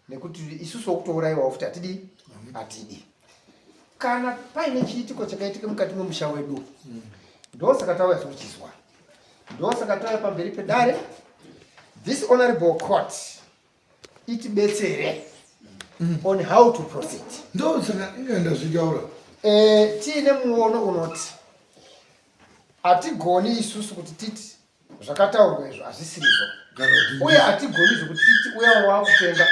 nekuti isusu wokutourayiwawo futi hatidi, hatidi. Kana paine chiitiko chakaitika mukati memusha wedu, ndosaka tauya zokuchizwa, ndosaka tauya pamberi pedare. This honorable court itibetsere on how to proceed. Ndosaka inga ndazvitaura. Tiine muono unoti hatigoni isusu kuti titi zvakataurwa izvo hazvisirizvo, Kana kuti uye hatigoni zvekuti titi uya wakupenga.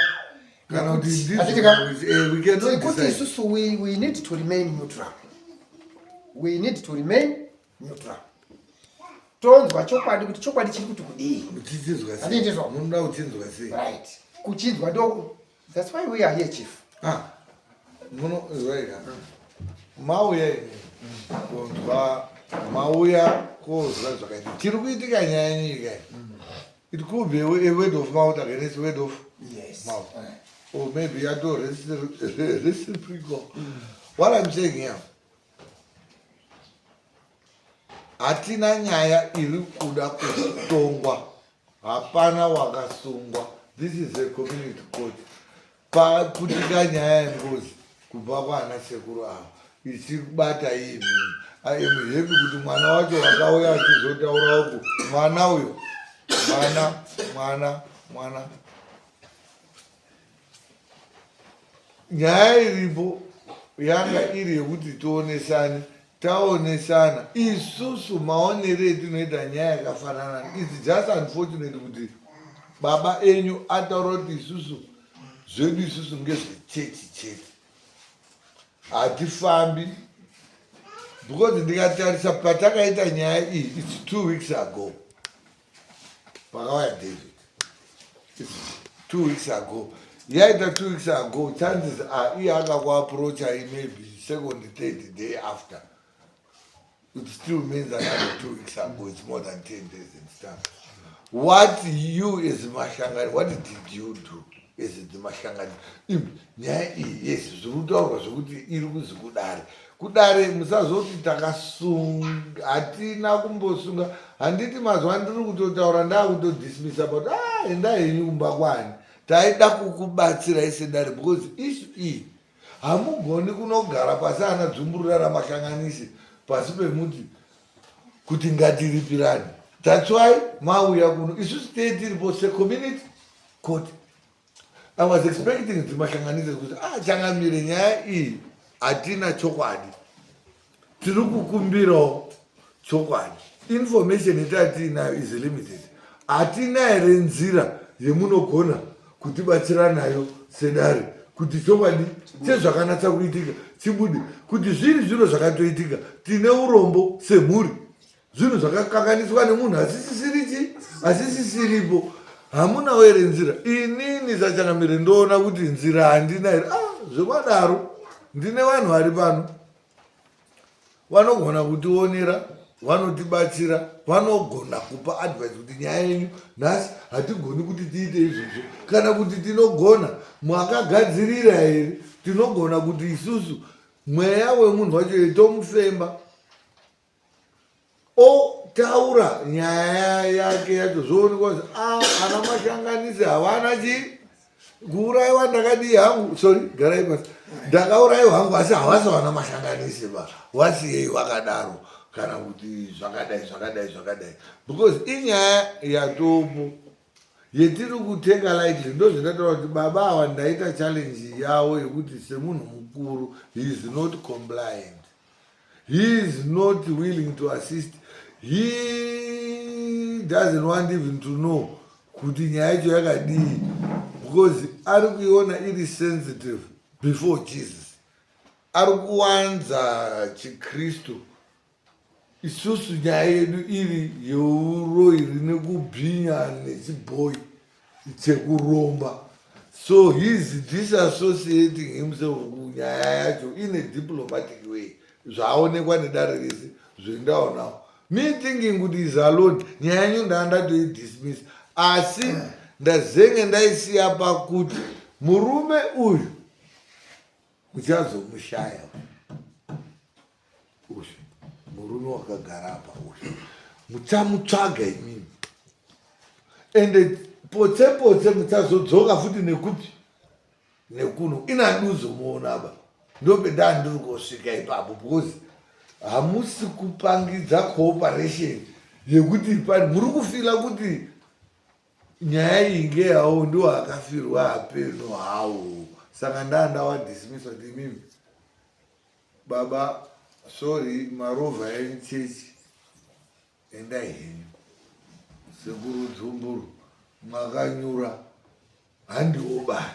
Kana kuti ndizvo, Hatiti ka? We cannot Kuti decide. isusu we need to remain neutral, we need to remain neutral. Tonzwa chokwadi kuti chokwadi chiri kuti kudii. Kuchinzwa sei? Handiti ndizvo? Munoda kuchinzwa sei? Right, kuchinzwa ndo, that's why we are here, Chief. Ah, muno zvaika mauya imi kunzwa, mauya kozwa zvakaita chiri kuitika. Nyaya yenyika iyi, it could be a word of mouth against word of mouth, or maybe yato reciprocal. What I'm saying here, hatina nyaya iri kuda kutongwa, hapana wakasungwa. This is a community court. Paputika nyaya yengozi kubva kwana sekuru ava ichibata imi. I am happy kuti mwana wacho wakauya achizotaura uku. Mwana uyo, mwana mwana mwana, nyaya iripo yanga iri yekuti tionesane. Taonesana isusu maonere etinoita nyaya yakafanana. It's just unfortunate kuti baba enyu ataura kuti isusu zvedu isusu ngezvechechi chete. Hatifambi because ndikatarisa patakaita nyaya iyi it's 2 weeks ago. Pakauya David. It's 2 weeks ago. Yaita 2 weeks ago, chances are iye akakuapproacha maybe second, third day after. It still means another 2 weeks ago. It's more than 10 days and stuff. What you as Mashangani, what did you do as the Mashangani? Nyaya iyi, yes, zviri kutaurwa zvekuti iri kuzi kudare. Kudare musazoti takasunga, hatina kumbosunga. Handiti mazuva ndiri kutotaura ndakutodismissa but endai henyu kumba kwani. Taida kukubatsirai sedare because issue iyi hamugoni kunogara pasi ana dzumburira ramashanganisi pasi pemuti kuti ngatiripirane. That's why mauya kuno. Isusu tee tiripo secommunity court. I was expecting kuti mashanganisi kuti changamire nyaya iyi hatina chokwadi. Tiri kukumbirawo chokwadi. Information yatinayo is limited. Hatina here nzira yemunogona kutibatsira nayo sedare kuti chokwadi chezvakanatsa kuitika chibude, kuti zviri zviro zvakatoitika. Tine urombo semhuri, zvinhu zvakakanganiswa nemunhu asisisiri chi asisisiripo. Hamunawo here nzira? Inini sachangamire ndoona kuti nzira handina here. Zvekwadaro ndine vanhu vari pano vanogona kutionera, vanotibatsira, vanogona kupa advice kuti nyaya yenyu nhasi hatigoni kuti tiite izvozvo, kana kuti tinogona mwakagadzirira here, tinogona kuti isusu mweya wemunhu wacho tomufemba otaura nyaya yake yacho, zvoonekwa kuti ana mashanganisi havana chi kuurayiwa. Ndakadii hangu, sorry, garai pasi, ndakaurayiwa hangu asi havasi vana mashanganisi ba, wasiyei wakadaro, kana kuti zvakadai zvakadai zvakadai, because inyaya yatopo yetiri kuteka lightly. Ndozvindataura kuti baba ava ndaita challenge yavo yekuti semunhu mukuru he is not compliant, he is not willing to assist, he doesn't want even to know kuti nyaya yacho yakadii, because ari kuiona iri sensitive before Jesus. Ari kuwanza chiKristu, isusu nyaya yedu iri yeuroyi rine kubhinya nechibhoi chekuromba. So he is disassociating himself kunyaya yacho in a diplomatic way. Zvaonekwa nedare rese zvendaonawo, me thinking kuti is alone, nyaya yenyu ndaa ndatoidismiss, asi ndazenge ndaisiya pakuti murume uyu muchazomushaya uyu murume wakagara apa uyu, muchamutsvaga imimi, ende potse potse muchazodzoka futi nekupi nekuno inaduzomuona ba. Ndopendaa ndiri kusvika ipapo because hamusi kupangidza cooperation yekuti muri kufila kuti nyaya iyi ngeyawo, ndiwo akafirwa hapeno hawo. Saka ndaa ndawadismissa kuti imimi baba, sorry, marovha enyu chechi, endai henyu. Sekuru Dzumburu mwakanyura, handiwo bani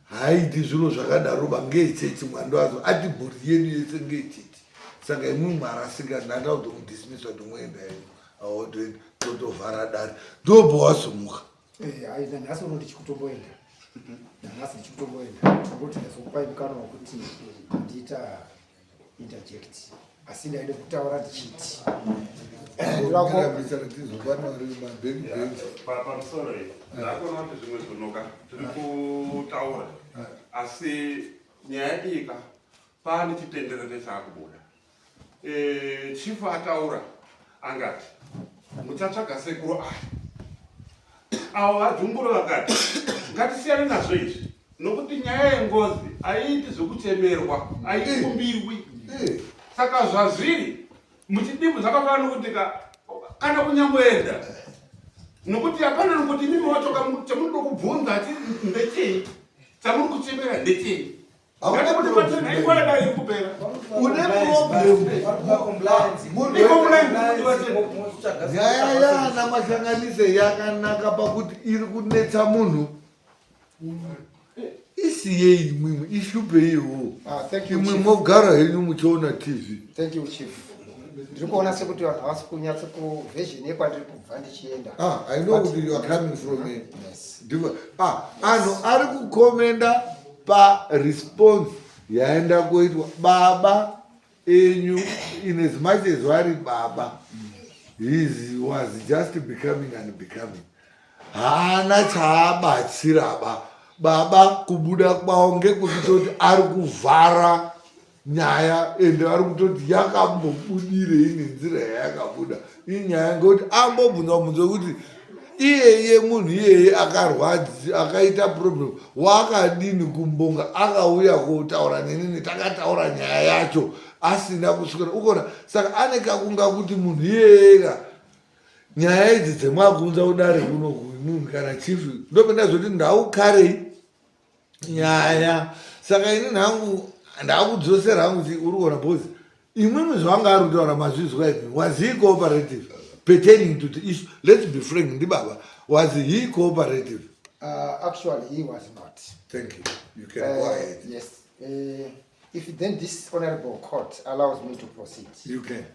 haaiti zviro zvakadaro ba, ngechechi mwando azo ati mhuri yedu yese ngechechi, saka imwi mwarasika. Ndanda kutomudismissa kuti muenda henyu, awotoenda, totovhara dare, ndobva wasumuka. Nhasi uno ndichikutomboenda, nhasi ndichikutomboenda ngokuti ndazokupai mukana wekuti ndiita interject, asi ndaide kutaura ndichiti Pamusoro iyi ndakuona kuti zvimwe zvonoka tiri kutaura, asi nyaya iyi ka pane chitenderere chaakubuda. Chief ataura angati muchatsvaga sekuru aya avo vaDzumburo, vakati ngatisiyane nazvo izvi nokuti nyaya yengozi haiiti zvekuchemerwa, haikumbirwi. Saka zvazviri muchidimbu zvakafanana nokuti kana kunyamboenda nokuti hapana, nokuti imimi wacho chamunoda kubvunza ndechei, chamuri kuchemera ndechei? Une problem. Nyaya yaana Mashanganise yakanaka pakuti iri kunetsa munhu. Isiyei imwimwi, ishupeiwo. Ah, thank you, Imwe Chief. mogara henyu muchiona TV. Thank you, Chief. Ndiri kuona sekuti vanhu havasi kunyatso kuversion yekwandiri kubva ndichienda. Ah, I know kuti you are coming from a different. Ah, anhu ari kukomenda paresponse yaenda kuitwa baba enyu in as much as vari baba he was just becoming and becoming haana chaabatsira ba baba kubuda kwavo ngekutoti ari kuvhara nyaya ende ari kutoti yakambobudirei nenzira yayakabuda inyaya ngekuti ambobvunza mubvunzo wekuti iyeye munhu iyeye akarwadzi akaita problem wakadini kumbonga akauya kotaura nenini takataura nyaya yacho asina kusvikira ukona saka ane kakunga kuti munhu iyeyeka nyaya idzi dzemwakunza kudare kuno munhu kana chief ndopendazoti ndaukarei nyaya saka ini nhangu ndakudzosera hangu kuti uri kuona because imwimwi zvavanga ari kutaura mazvizwa imi was he cooperative pertaining to the issue let's be frank ndibaba was he cooperative Actually, he was not. Thank you. You can go ahead. Yes. If then this honorable court allows me to proceed. You can.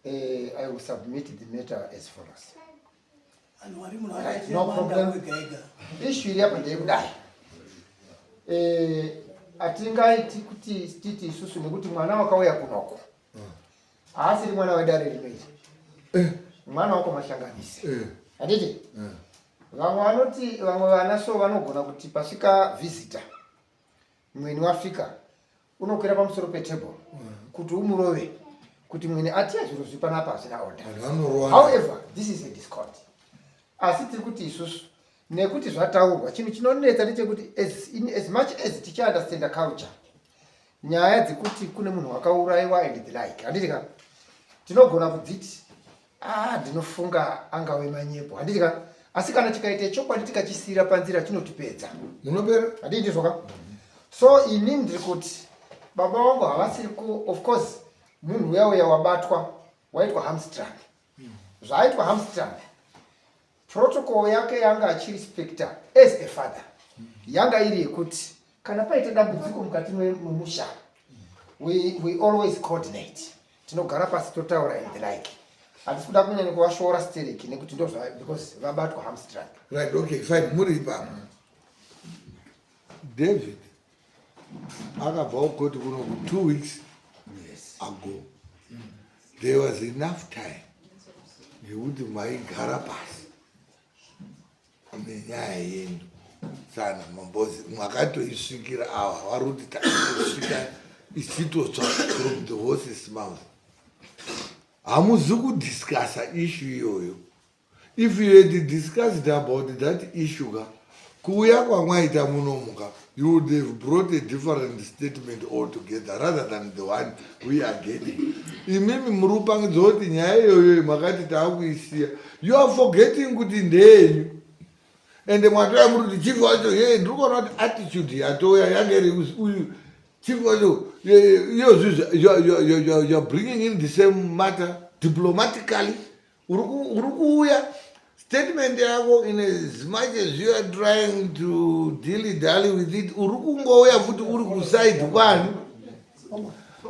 I will submit the matter as follows. Vanhu vari muno Right, vakaitira no manda problem. wega ega. Issue iri apa ndeyekudai. Hatingaiti kuti titi isusu nekuti mwana wakauya kunoko haasiri mwana wedare rino iri, mwana wako Mashanganise, handiti? Vamwe vanoti vamwe vana so vanogona kuti pasvika visitor, mweni wasvika, unokwira pamusoro petable kuti umurove kuti mwene atiya zviro zviri panapa hazvina order. Vanhu vanorowana. However, this is a discord, asi tiri kuti isusu nekuti zvataurwa chinhu chinonetsa ndechekuti in as much as tichiunderstanda culture, nyaya dzekuti kune munhu wakaurayiwa and the like, handiti ka, tinogona kudziti ah, ndinofunga angave manyepo, handiti ka, asi kana chikaita chokwadi tikachisiyira panzira chinotipedza. Munopera. Handii ndizvoka? So ini ndiri kuti baba vangu havasiri ku, of course munhu uya uya wabatwa waitwa hamstrung, zvaaitwa hamstrung, protocol yake yanga achirespecta as a father yanga iri yekuti kana paita dambudziko mukati memusha we always coordinate, tinogara pasi totaura and the like. Hatisi kuda kunyanya kuvashora stereki nekuti ndo because vabatwa hamstrung. Right, okay, fine. Muri ipapo, David akabva kukoti kuno ku 2 weeks ago. There was enough time yekuti maigara pasi nenyaya yenyu sana mambozi mwakatoisvikira ava vari kuti takatosvika ichitotsva from the horse's mouth. Hamuzi kudiscussa issue iyoyo. If you had discussed about that issue ka, kuuya kwamwaita munomuka, you would have brought a different statement altogether rather than the one we are getting. Imimi muri kupangidza kuti nyaya iyoyo makati taakuisiya. You are forgetting kuti ndeyenyu ende mwatoya muri kuti chief wacho ye ndiri kuona kuti attitude yatouya yange iri uyu chief wacho iyozvizvi you are bringing in the same matter diplomatically. Uri kuuya statement yako, in as much as you are trying to dilly dally with it, uri kungouya futi uri kuside kwani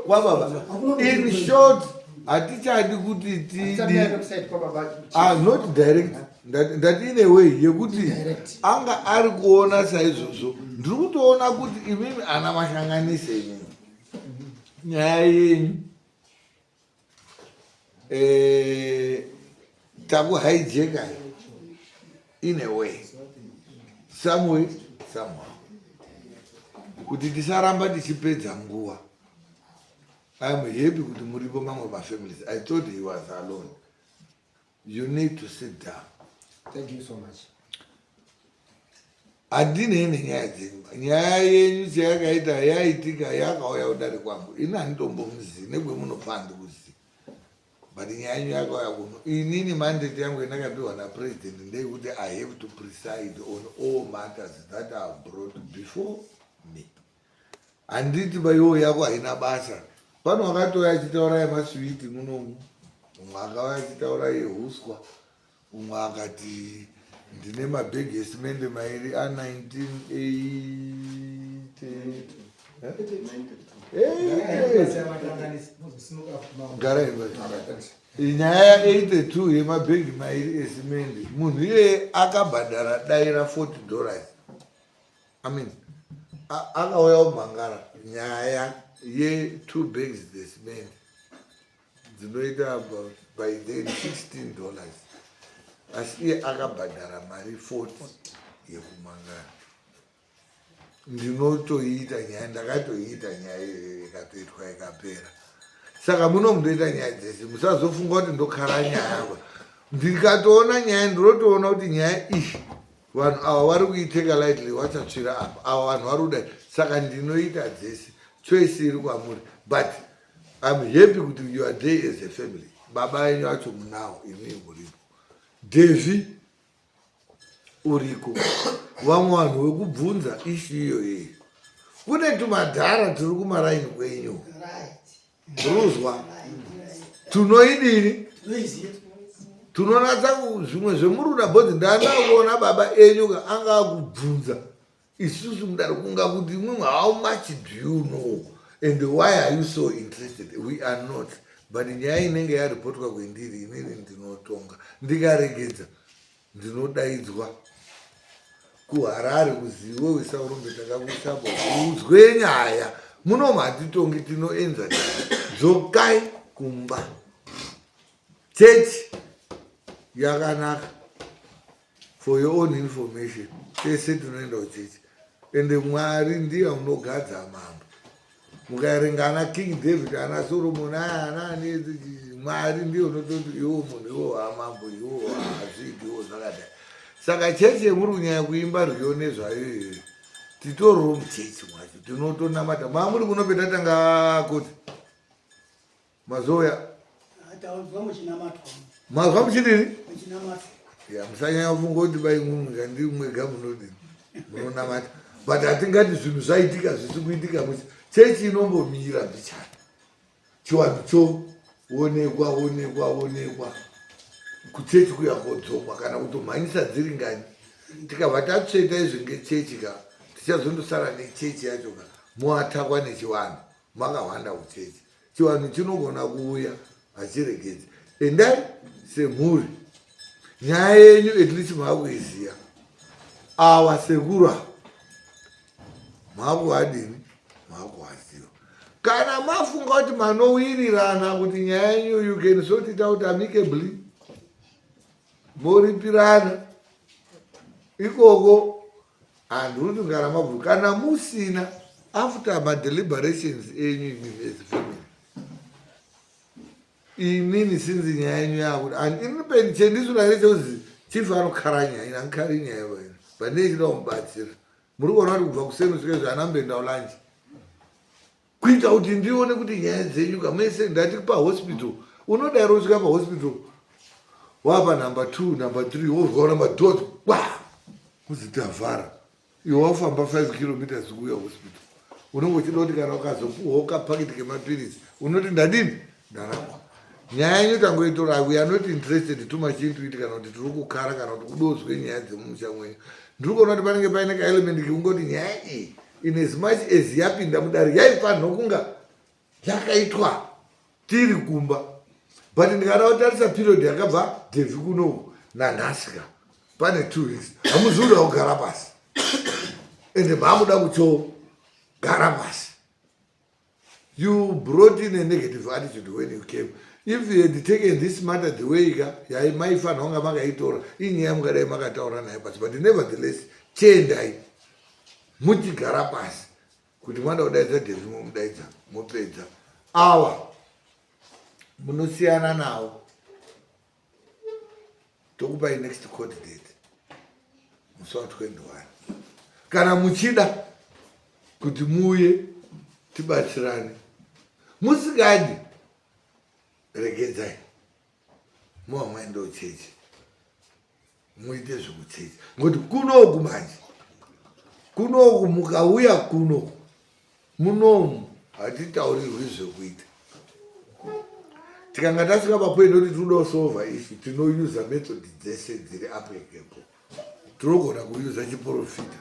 kwababa. In short, hatichadi kuti tidi ah, not direct. Ndati in a way yekuti anga ari kuona saizvozvo. Ndiri kutoona kuti imimi ana Mashanganise, imimi nyaya yenyu takuhijacka in a way, some way, somehow, kuti tisaramba tichipedza nguva. I am happy kuti muripo mamwe mafamilies. I thought he was alone. You need to sit down. Thank you so much. Handinei nenyaya dzenyu. Nyaya yenyu chayakaita yaitika yakauya kudare kwangu. Ini handitombomuzivi nekwemunobva handikuzivi, but nyaya yenyu yakauya kuno. Inini mandate yangu yandakapiwa napresident ndeyekuti I have to preside on all matters that are brought before me. Handiti baiwo yako haina basa. Pano wakatouya achitaura yemaswiti munomu, umwe akauya achitaura yehuswa, umwe akati ndine mabhegi esimende mairi a 1980. Garai nyaya ya 82 yemabhegi mairi esimende, munhu iyeye akabhadhara daira 40 dollars. I mean, akauya kumhangara nyaya ye2 bags dzecement dzinoita about by then 16 dollars, asi iye akabhadhara mari 40 yekumangara. Ndinotoiita nyaya, ndakatoiita nyaya iyoyo ikatoitwa ikapera. Saka muno mundoita nyaya dzese, musazofunga kuti ndokara nyaya apa. Ndikatoona nyaya, ndinotoona kuti nyaya iyi vanhu ava vari kuiteka lightly, vachatsvira apa, ava vanhu vari kudai. Saka ndinoita dzese, choice iri kwamuri, but I'm happy kuti you are there as a family. Baba venyu acho munawo, imii muripo, Devi uriko, vamwe vanhu vekubvunza issue iyoyi. Kune tumadhara turi kumaraini kwenyu, ruzwa tunoidini, tunonatsa zvimwe zvemuruda bhodzi. Ndanakuona baba enyu ka anga akubvunza isusu mudari kunga kuti imwimwe, how much do you know and why are you so interested? We are not, but nyaya inenge yaripotwa kwendiri, inini ndinotonga. Ndikaregedza, ndinodaidzwa kuHarare kuziwe wesaurombe takakuisabo uzwe nyaya. Munomu hatitongi, tinoenza. Dzokai kumba, chechi yakanaka. For your own information, tese tinoenda kuchechi, ende Mwari ndiye unogadza mambo. Mukaerenga ana King David, ana Solomon, aya anaani, Mwari ndiye unototi iwo munhu iwo wamambo, iwo hazviiti, iwo zvakadai. Saka chechi yemuri kunyanya kuimba rwiyo nezvayo iyoyo, titoriwo muchechi mwacho, tinotonamata. Mamuri kuno petatanga kuti mazouya. Tauzwa muchinamatwa. Mazwa muchidini? Muchinamatwa. Ya, musanyanya kufunga kuti bai mwega ndi mwega munodini munonamata, but hatingati zvinhu zvaitika zvisi kuitika muchi chechi inombomira mbichana, chiwanhu choonekwa onekwa onekwa kuchechi kuya kodzokwa kana kutomhanyisa dziri ngani. Tikabva tatsveta izvi ngechechi ka, tichazondosara nechechi yacho ka, moatakwa nechivanhu makahwanda kuchechi. Chivanhu chinogona kuuya hachiregedzi. Endai semhuri, nyaya yenyu at least maakuiziva. Awa sekuru ava maakuadini, maakuaziva. Kana mafunga kuti manowirirana kuti nyaya yenyu you can sort it out amicably, moripirana ikoko, handiri kuti kana mabvu. Kana musina, after madeliberations enyu imimi as family, inini sinzi nyaya yenyu yakuti and inini chendisuna ndechekuzi chief anokara nyaya, ini handikari nyaya vaina, but ndechida kumubatsira. Muri kuona kuti kubva kuseni kusvika izvo anamboenda kulunch kuita kuti ndione kuti nyaya dzenyu kamese. Ndati pahospital unodairo usvika pahospital wapa number 2, number 3, wozwaona madot kwa kuzi tavhara, iwe wafamba 5 kilometers kuuya hospital. Unenge uchida kuti kana ukazopuhwawo kapakiti kemapirisi unoti ndadini, ndarapwa. Nyaya yenyu tangoitora, we are not interested too much into it, kana kuti tiri kukara kana kuti kudozwe nyaya dzemumusha mwenyu. Ndiri kuona kuti panenge paine kaelement kekungoti nyaya iyi, in as much as yapinda mudare, yaifanirwa kunga yakaitwa tiri kumba, but ndikada kutarisa period yakabva Devi kunoku nanhasi ka, pane 2 weeks. Hamuzi kuda kugara pasi, ende maakuda kuchogara pasi. You brought in a negative attitude when you came. If you had taken this matter the way ka yai maifanira kunga makaitora, inyaya mungadai makataura nayo pasi. But nevertheless, chiendai muchigara pasi kuti mwana kudaidza Devi, momudaidza, mopedza. Awa munosiyana nawo, tokupai next court date musi wa21 kana muchida kuti muuye tibatsirane. Musingadi, regedzai, muva mwaendawo chechi, muite zvekuchechi, ngokuti kunoku manje, kunoku mukauya kunoku. Munomu hatitaurirwi zvekuita. Tikanga tasvika papoint kuti tinoda kusolva issue, tinoyuza method dzese dziri applicable. Tinogona kuyuza chiporofita,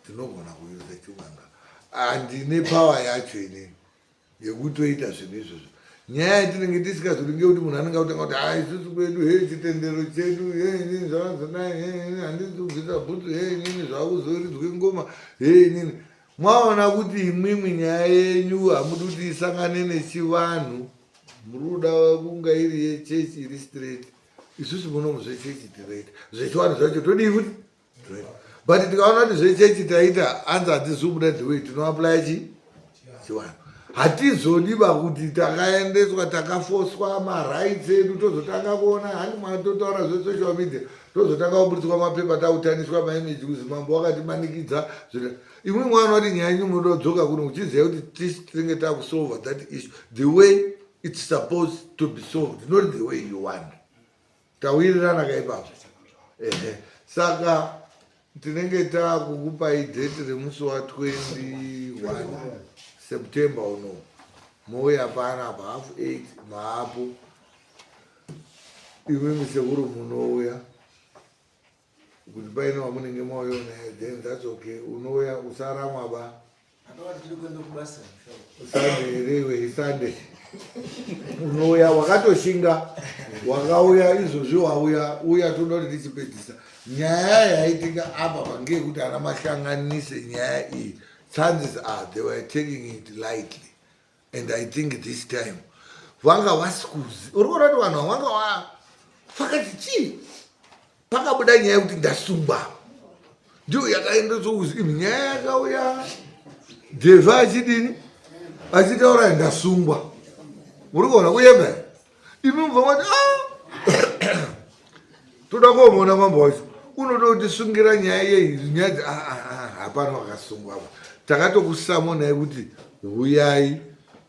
tinogona kuyuza chimanga. Handine power yacho inini yekutoita zvinhu izvozvo. Nyaya yatinenge tisikazodi ngeyekuti munhu anenge akutanga kuti ha isusu kwedu he chitendero chedu he inini zvakazodai he inini handisi kubvisa bhutsu he inini zvakuzoridzwe ngoma he inini. Mwaona kuti imwimwi nyaya yenyu hamudi kuti isangane nechivanhu, muri kuda kunga iri yechechi iri straight. Isusu munomu zvechechi tinoita, zvechivanhu zvacho todii futi? Tinoita. But tikaona kuti zvechechi taita hanzi hadzizi kubuda the way tinoaplya chi chivanhu. Hatizodi ba kuti takaendeswa takafoswa marights edu tozotanga kuona hani mwatotaura zvesocial media tozotanga kuburitswa mapepa takutaniswa maimage kuzi mambo wakatimanikidza. Imwe mwana wati nyaya yenyu munoda kudzoka kuno uchiziva kuti tisi tinenge takusolva that issue the way it's supposed to be solved, not the way you want. Tawirirana ka ipapo? Ehe. Saka tinenge takukupai date remusi wa 21 September uno. Mouya panapa half 8 maapo. Imwimwi sekuru munouya. Kuti paine wamunenge mauya naye then that's okay. Unouya usaramwa ba. Sunday here iwe Sunday. Unouya wakatoshinga wakauya izvozvi wauya uya toda kuti tichipedzisa nyaya yaitika apa pange yekuti ana mahlanganise nyaya iyi. Chances are they were taking it lightly and I think this time vanga vasikuzi uri kuona kuti vanhu vanga va vakati chii pakabuda nyaya yekuti ndasungwa ndiyo yakaendeswa kuzi nyaya yakauya dhevha achidini achitaura ndasungwa muri kuona kuyemba imi mubva mati ah! toda kuomuona mambo wacho unoda kutisungira nyaya yeyi nyaya dzi ah, ah, hapana wakasungwa apa takatokusamonai kuti huyai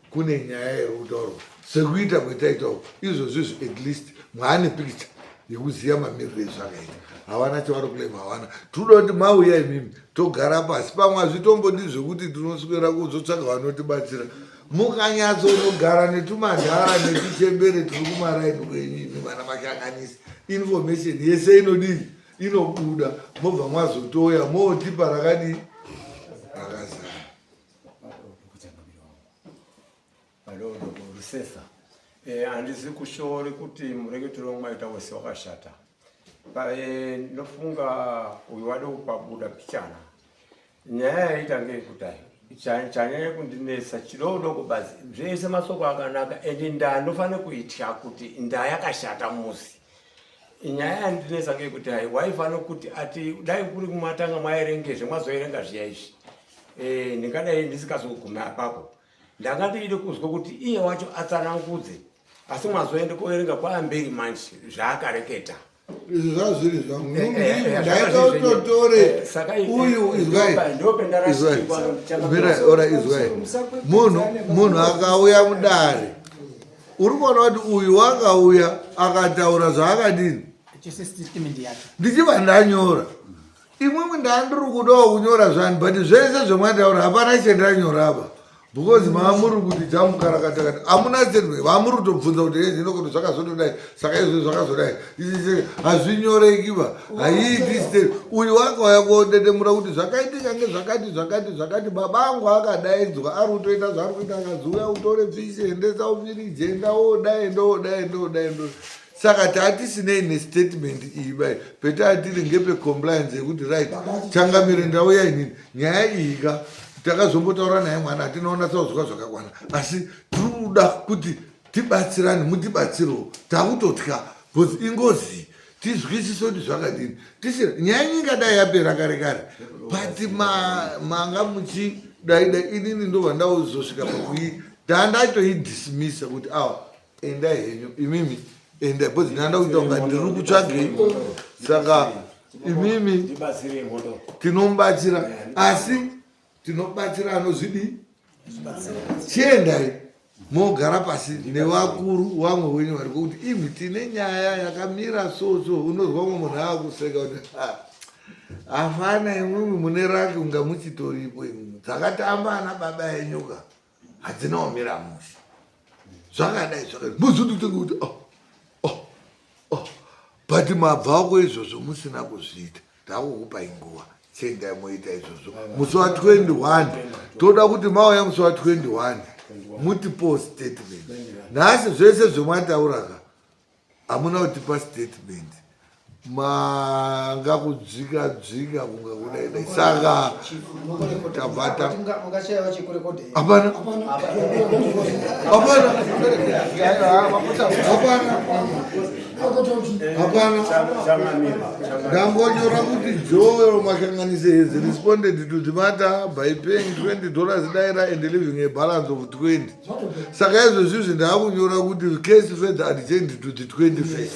kune nyaya iri kutaurwa sekuita kwetaitawo izvozvo izvo at least mwaane picture yekuziva mamiriro ezvakaita havana chavari kulema havana tinoda kuti mauya imimi togara pasi pamwe hazvitombodi zvekuti tinoswera kuzotsvaga vanotibatsira mukanyatsonogara netumadhara netuchembere tiri kumaraini kwenyu imi vana mashanganisi information yese inodii inobuda mobva mwazotoya motipa rakadii rakazara Rusesa eh, handisi kushore kuti mureketero wamwaita wese wakashata eh, ndinofunga uyu wade kupabuda pichana nyaya yaita ngeyekudai chanyanya kundinetsa chidodoko bazi zvese masoko akanaka ende ndaa ndofanira kuitya kuti ndaa yakashata musi nyaya yandinetsa ngeyekuti hai waifanira kuti ati dai kuri kumatanga mwaerengezve mwazoerenga zviya izvi eh, ndingadai ndisikazoguma apapo ndanga ndichida kuzwa kuti iye wacho atsanangudze asi mwazoende koerenga kwaamberi manje zvaakareketa izvi zvazviri zvangu eh, eh, eh, ndaitototore uyu izwai ora izwai munhu munhu akauya mudare uri kuona kuti uyu wakauya akataura zvaakadini ndichibva ndanyora imwimwi ndandiri kudawo kunyora zvani but zvese zvemwataura hapana chendanyora apa because maamuri kuti jamukarakatakati hamuna statement vamuri kutobvunza kuti hei zvino kuti zvakazotodai saka izvo zvakazodai hazvinyoreki ba haiiti statement uyu wakauya kodedemura kuti zvakaitika ngezvakati zvakati zvakati baba angu akadaidzwa ari kutoita zvaari kuita akazi uya utore fishi endesa ufiriji enda wodai ndodai ndodai ndodai Saka taatisinei nestatement iyi bai petaatiri ngepecompliance yekuti right changamire ndauya inini nyaya iyi ka takazombotaura naye mwana hatinoona sauzwa zvakakwana asi tiri kuda kuti tibatsirane mutibatsirewo takutotya because ingozi tizwisise kuti zvakadini tisina nyaya yenyu ingadai yapera kare kare but manga muchidaida inini ndobva ndauzosvika pakuii tandaitoidismissa kuti awa Endai henyu imimi endai because ndinoda kuita kunga ndiri kutsvagei saka imimi tinomubatsira asi tinobatsira anozvidii chiendai mogara pasi nevakuru wamwe wenyu vari kuti imi tine nyaya yakamira so so unozwa umwe munhu aakuseka kuti. Afana imwimwi mune raki unga muchitoripo imwimwi. Dzakatamba ana baba enyuka hadzina kumira mushe. Zvakadai zvakadai. Mozondotanga kuti oh, oh, oh. But mabva ko izvozvo musina kuzviita. Takukupai nguva. Chiendai moita izvozvo. Musi wa 21 toda kuti mauya musi wa 21 mutipowo statement. Nhasi zvese zvemwataura ka hamuna kutipa statement manga kudzvika dzvika kunga kudai dai saka tabva ta hapana hapana hapana hapana ndangonyora kuti joel mashanganise has responded to the matter by paying 20 dollars daira and leaving a balance of 20 saka izvozvi izvi ndaakunyora kuti case further adjourned to the 21st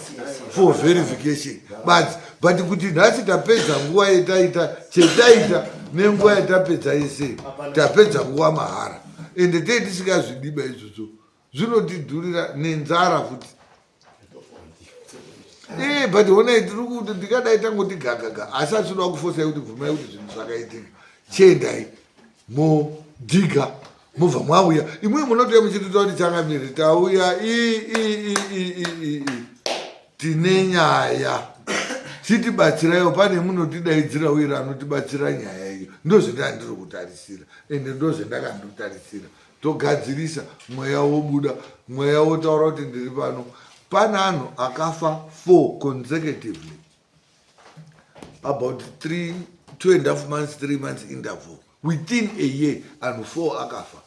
for verification but but kuti nhasi tapedza nguva yetaita chetaita nenguva yatapedza yese tapedza nguva mahara ende tee tisingazvidiba izvozvo zvinotidhurira nenzara futi Eh, but honai tiri kuti ndikadai tangoti gagaga asi asinoda kufosai kuti bvumai kuti zvinhu zvakaitika chiendai modhiga mobva mwauya imwe munotouya muchititaura kuti changamire tauya i i i i i i tine nyaya chitibatsiraiwo pane munotidaidzira uye anotibatsira nyaya iyo ndozvendandiri kutarisira ende ndozvendakandotarisira togadzirisa mweya wobuda mweya wotaura kuti ndiri pano pane anhu akafa four consecutively about three two and half months three months interval within a year anhu four akafa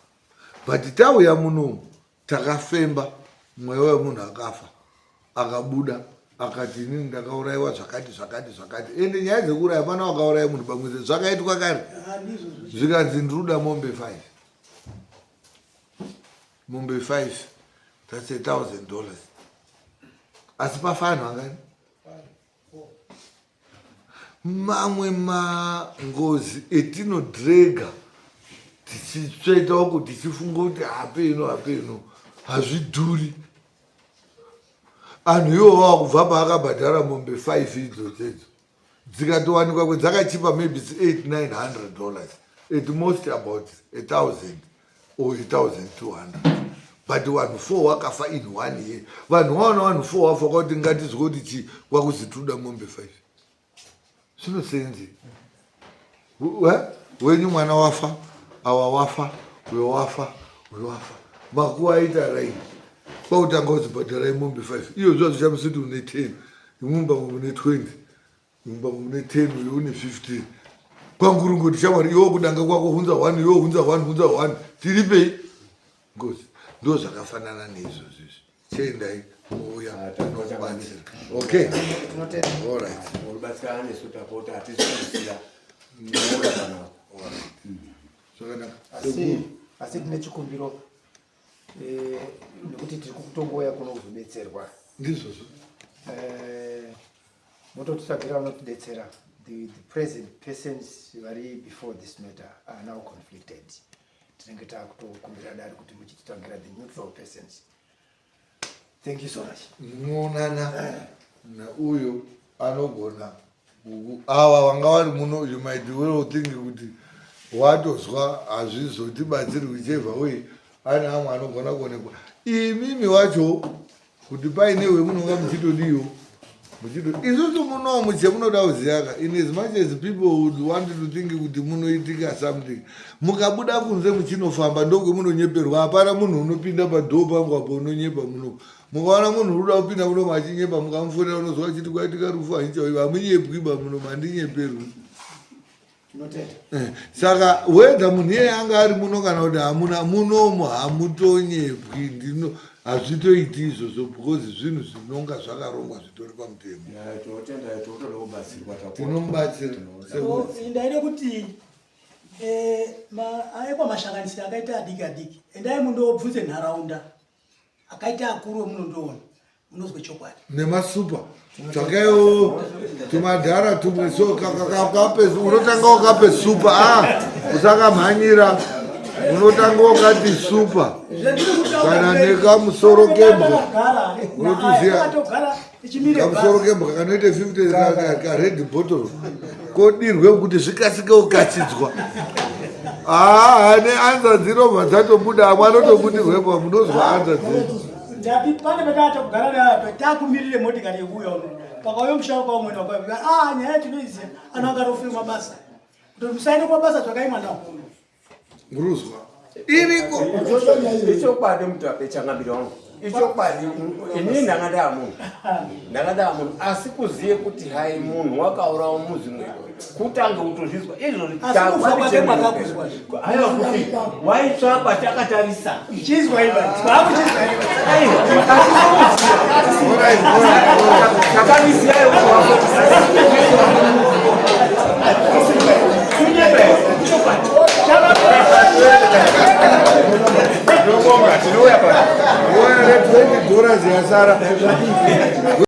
but tauya munomu takafemba mweya wemunhu akafa akabuda akati inini ndakaurayiwa zvakati zvakati zvakati ende nyaya dzekuuraya pana wakauraya munhu pamwe zvakaitwa kare zvikanzi ndiri kuda mombe five mombe five thats a thousand dollars asi pafa anhu angani mamwe mangozi etinodrega tichitsveta uku tichifunga kuti hapeno hapeno hazvidhuri anhu iwo wakubva paakabhadhara mombe 5 idzodzo dzikatowanikwa kwedzakachipa maybe its 8 900 dollars at most about a thousand or a thousand 200 but vanhu four wakafa in one year vanhu waona vanhu four wafa kwakuti ngatizwe kuti chii kwakuzi tinoda mombe five zvinosenzi wenyu mwana wafa awa wafa uyo wafa uyo wafa makuva aita raini kwakutanga kuzibhadharai mombe five iyo zviva zvichamisa kuti une ten imumba mune 20 mumba mune 10 uyo une 15 kwangurungoti shamwari iwo kudanga kwako hunza 1 iwo hunza 1 hunza 1 tiripei ngozi ndo zvakafanana neizvozvo izvi chiendai mouya nokubatsira okay alright urubatsirana nesu tapota hatisi kusiya zvakanaka asi tine chikumbiro eh, nekuti tiri kutongouya kuno kuzobetserwa ndizvozvo eh, mototitsvagira vanotibetsera the, the present persons vari before this matter are now conflicted tinenge takutokumbira dare kuti muchititsvagira the neutral persons thank you so much munoonana neuyo anogona ava vanga vari muno you might well think kuti watozwa hazvizotibatsiri whichever way ane amwe anogona kuonekwa imimi wacho kuti paine wemunonga muchitodiwo muchito isusu munomu chemunoda kuziyaka in as much as people would want to think kuti munoitika something mukabuda kunze muchinofamba ndokwemunonyeperwa hapana munhu unopinda padhoo pangu apo unonyepa muno mukaona munhu uri kuda kupinda muno machinyepa mukamufonera unozwa achiti kwaitika rufu handichauyi hamunyepwi ba muno mandinyeperwi eh, saka whether munhu iyeye anga ari muno kana kuti hamuna munomu hamutonyepwi ndino hazvitoiti izvozvo because zvinhu zvinonga zvakarongwa zvitori pamutemo tinomubatsira ndaida kuti eh, aekwa mashakanisi akaita adiki adiki endai mundobvunze nharaunda akaita akuru emunondoona munozwe chokwadi nemasupa tsvakaiwo tumadhara tumwe so kape unotanga wakape supa a usakamhanyira unotanga wakati supa kana nekamusoro kembwa unotuziva kamusoro kembwa kanoita 50 kared bottle Kodirwe kuti zvikasike kukachidzwa. Haa neanza dzinobva dzatobuda amwe anotobudirwepo munozwa anza dzenyu. Ndati pane patata kugara naye takumirire motikari yekuuya uno. Pakauya musharuka umweni wakauya. Ah nyaya tinoiziva. Anhu angatofira mabasa. Kuti musaende kumabasa tsvakai mwana kuno. Muruzwa. Iriko. Ichokwadi mutape changamire wangu. Ichokwadi inini ndanga ndaa munhu. Ndanga ndaa munhu asi kuziye kuti hai munhu wakaurawa muzi mwedu. Kutange kutozvizwa izvozvi Asi kufa kwake mwakakuzwa. Aiwa kuti waitsvakwa takatarisa. Chizwa iba. Twakuchizwa iba. Aiwa. Takamisiya Tinobonga, tinouya pano. Uya ne 20 dollars yasara.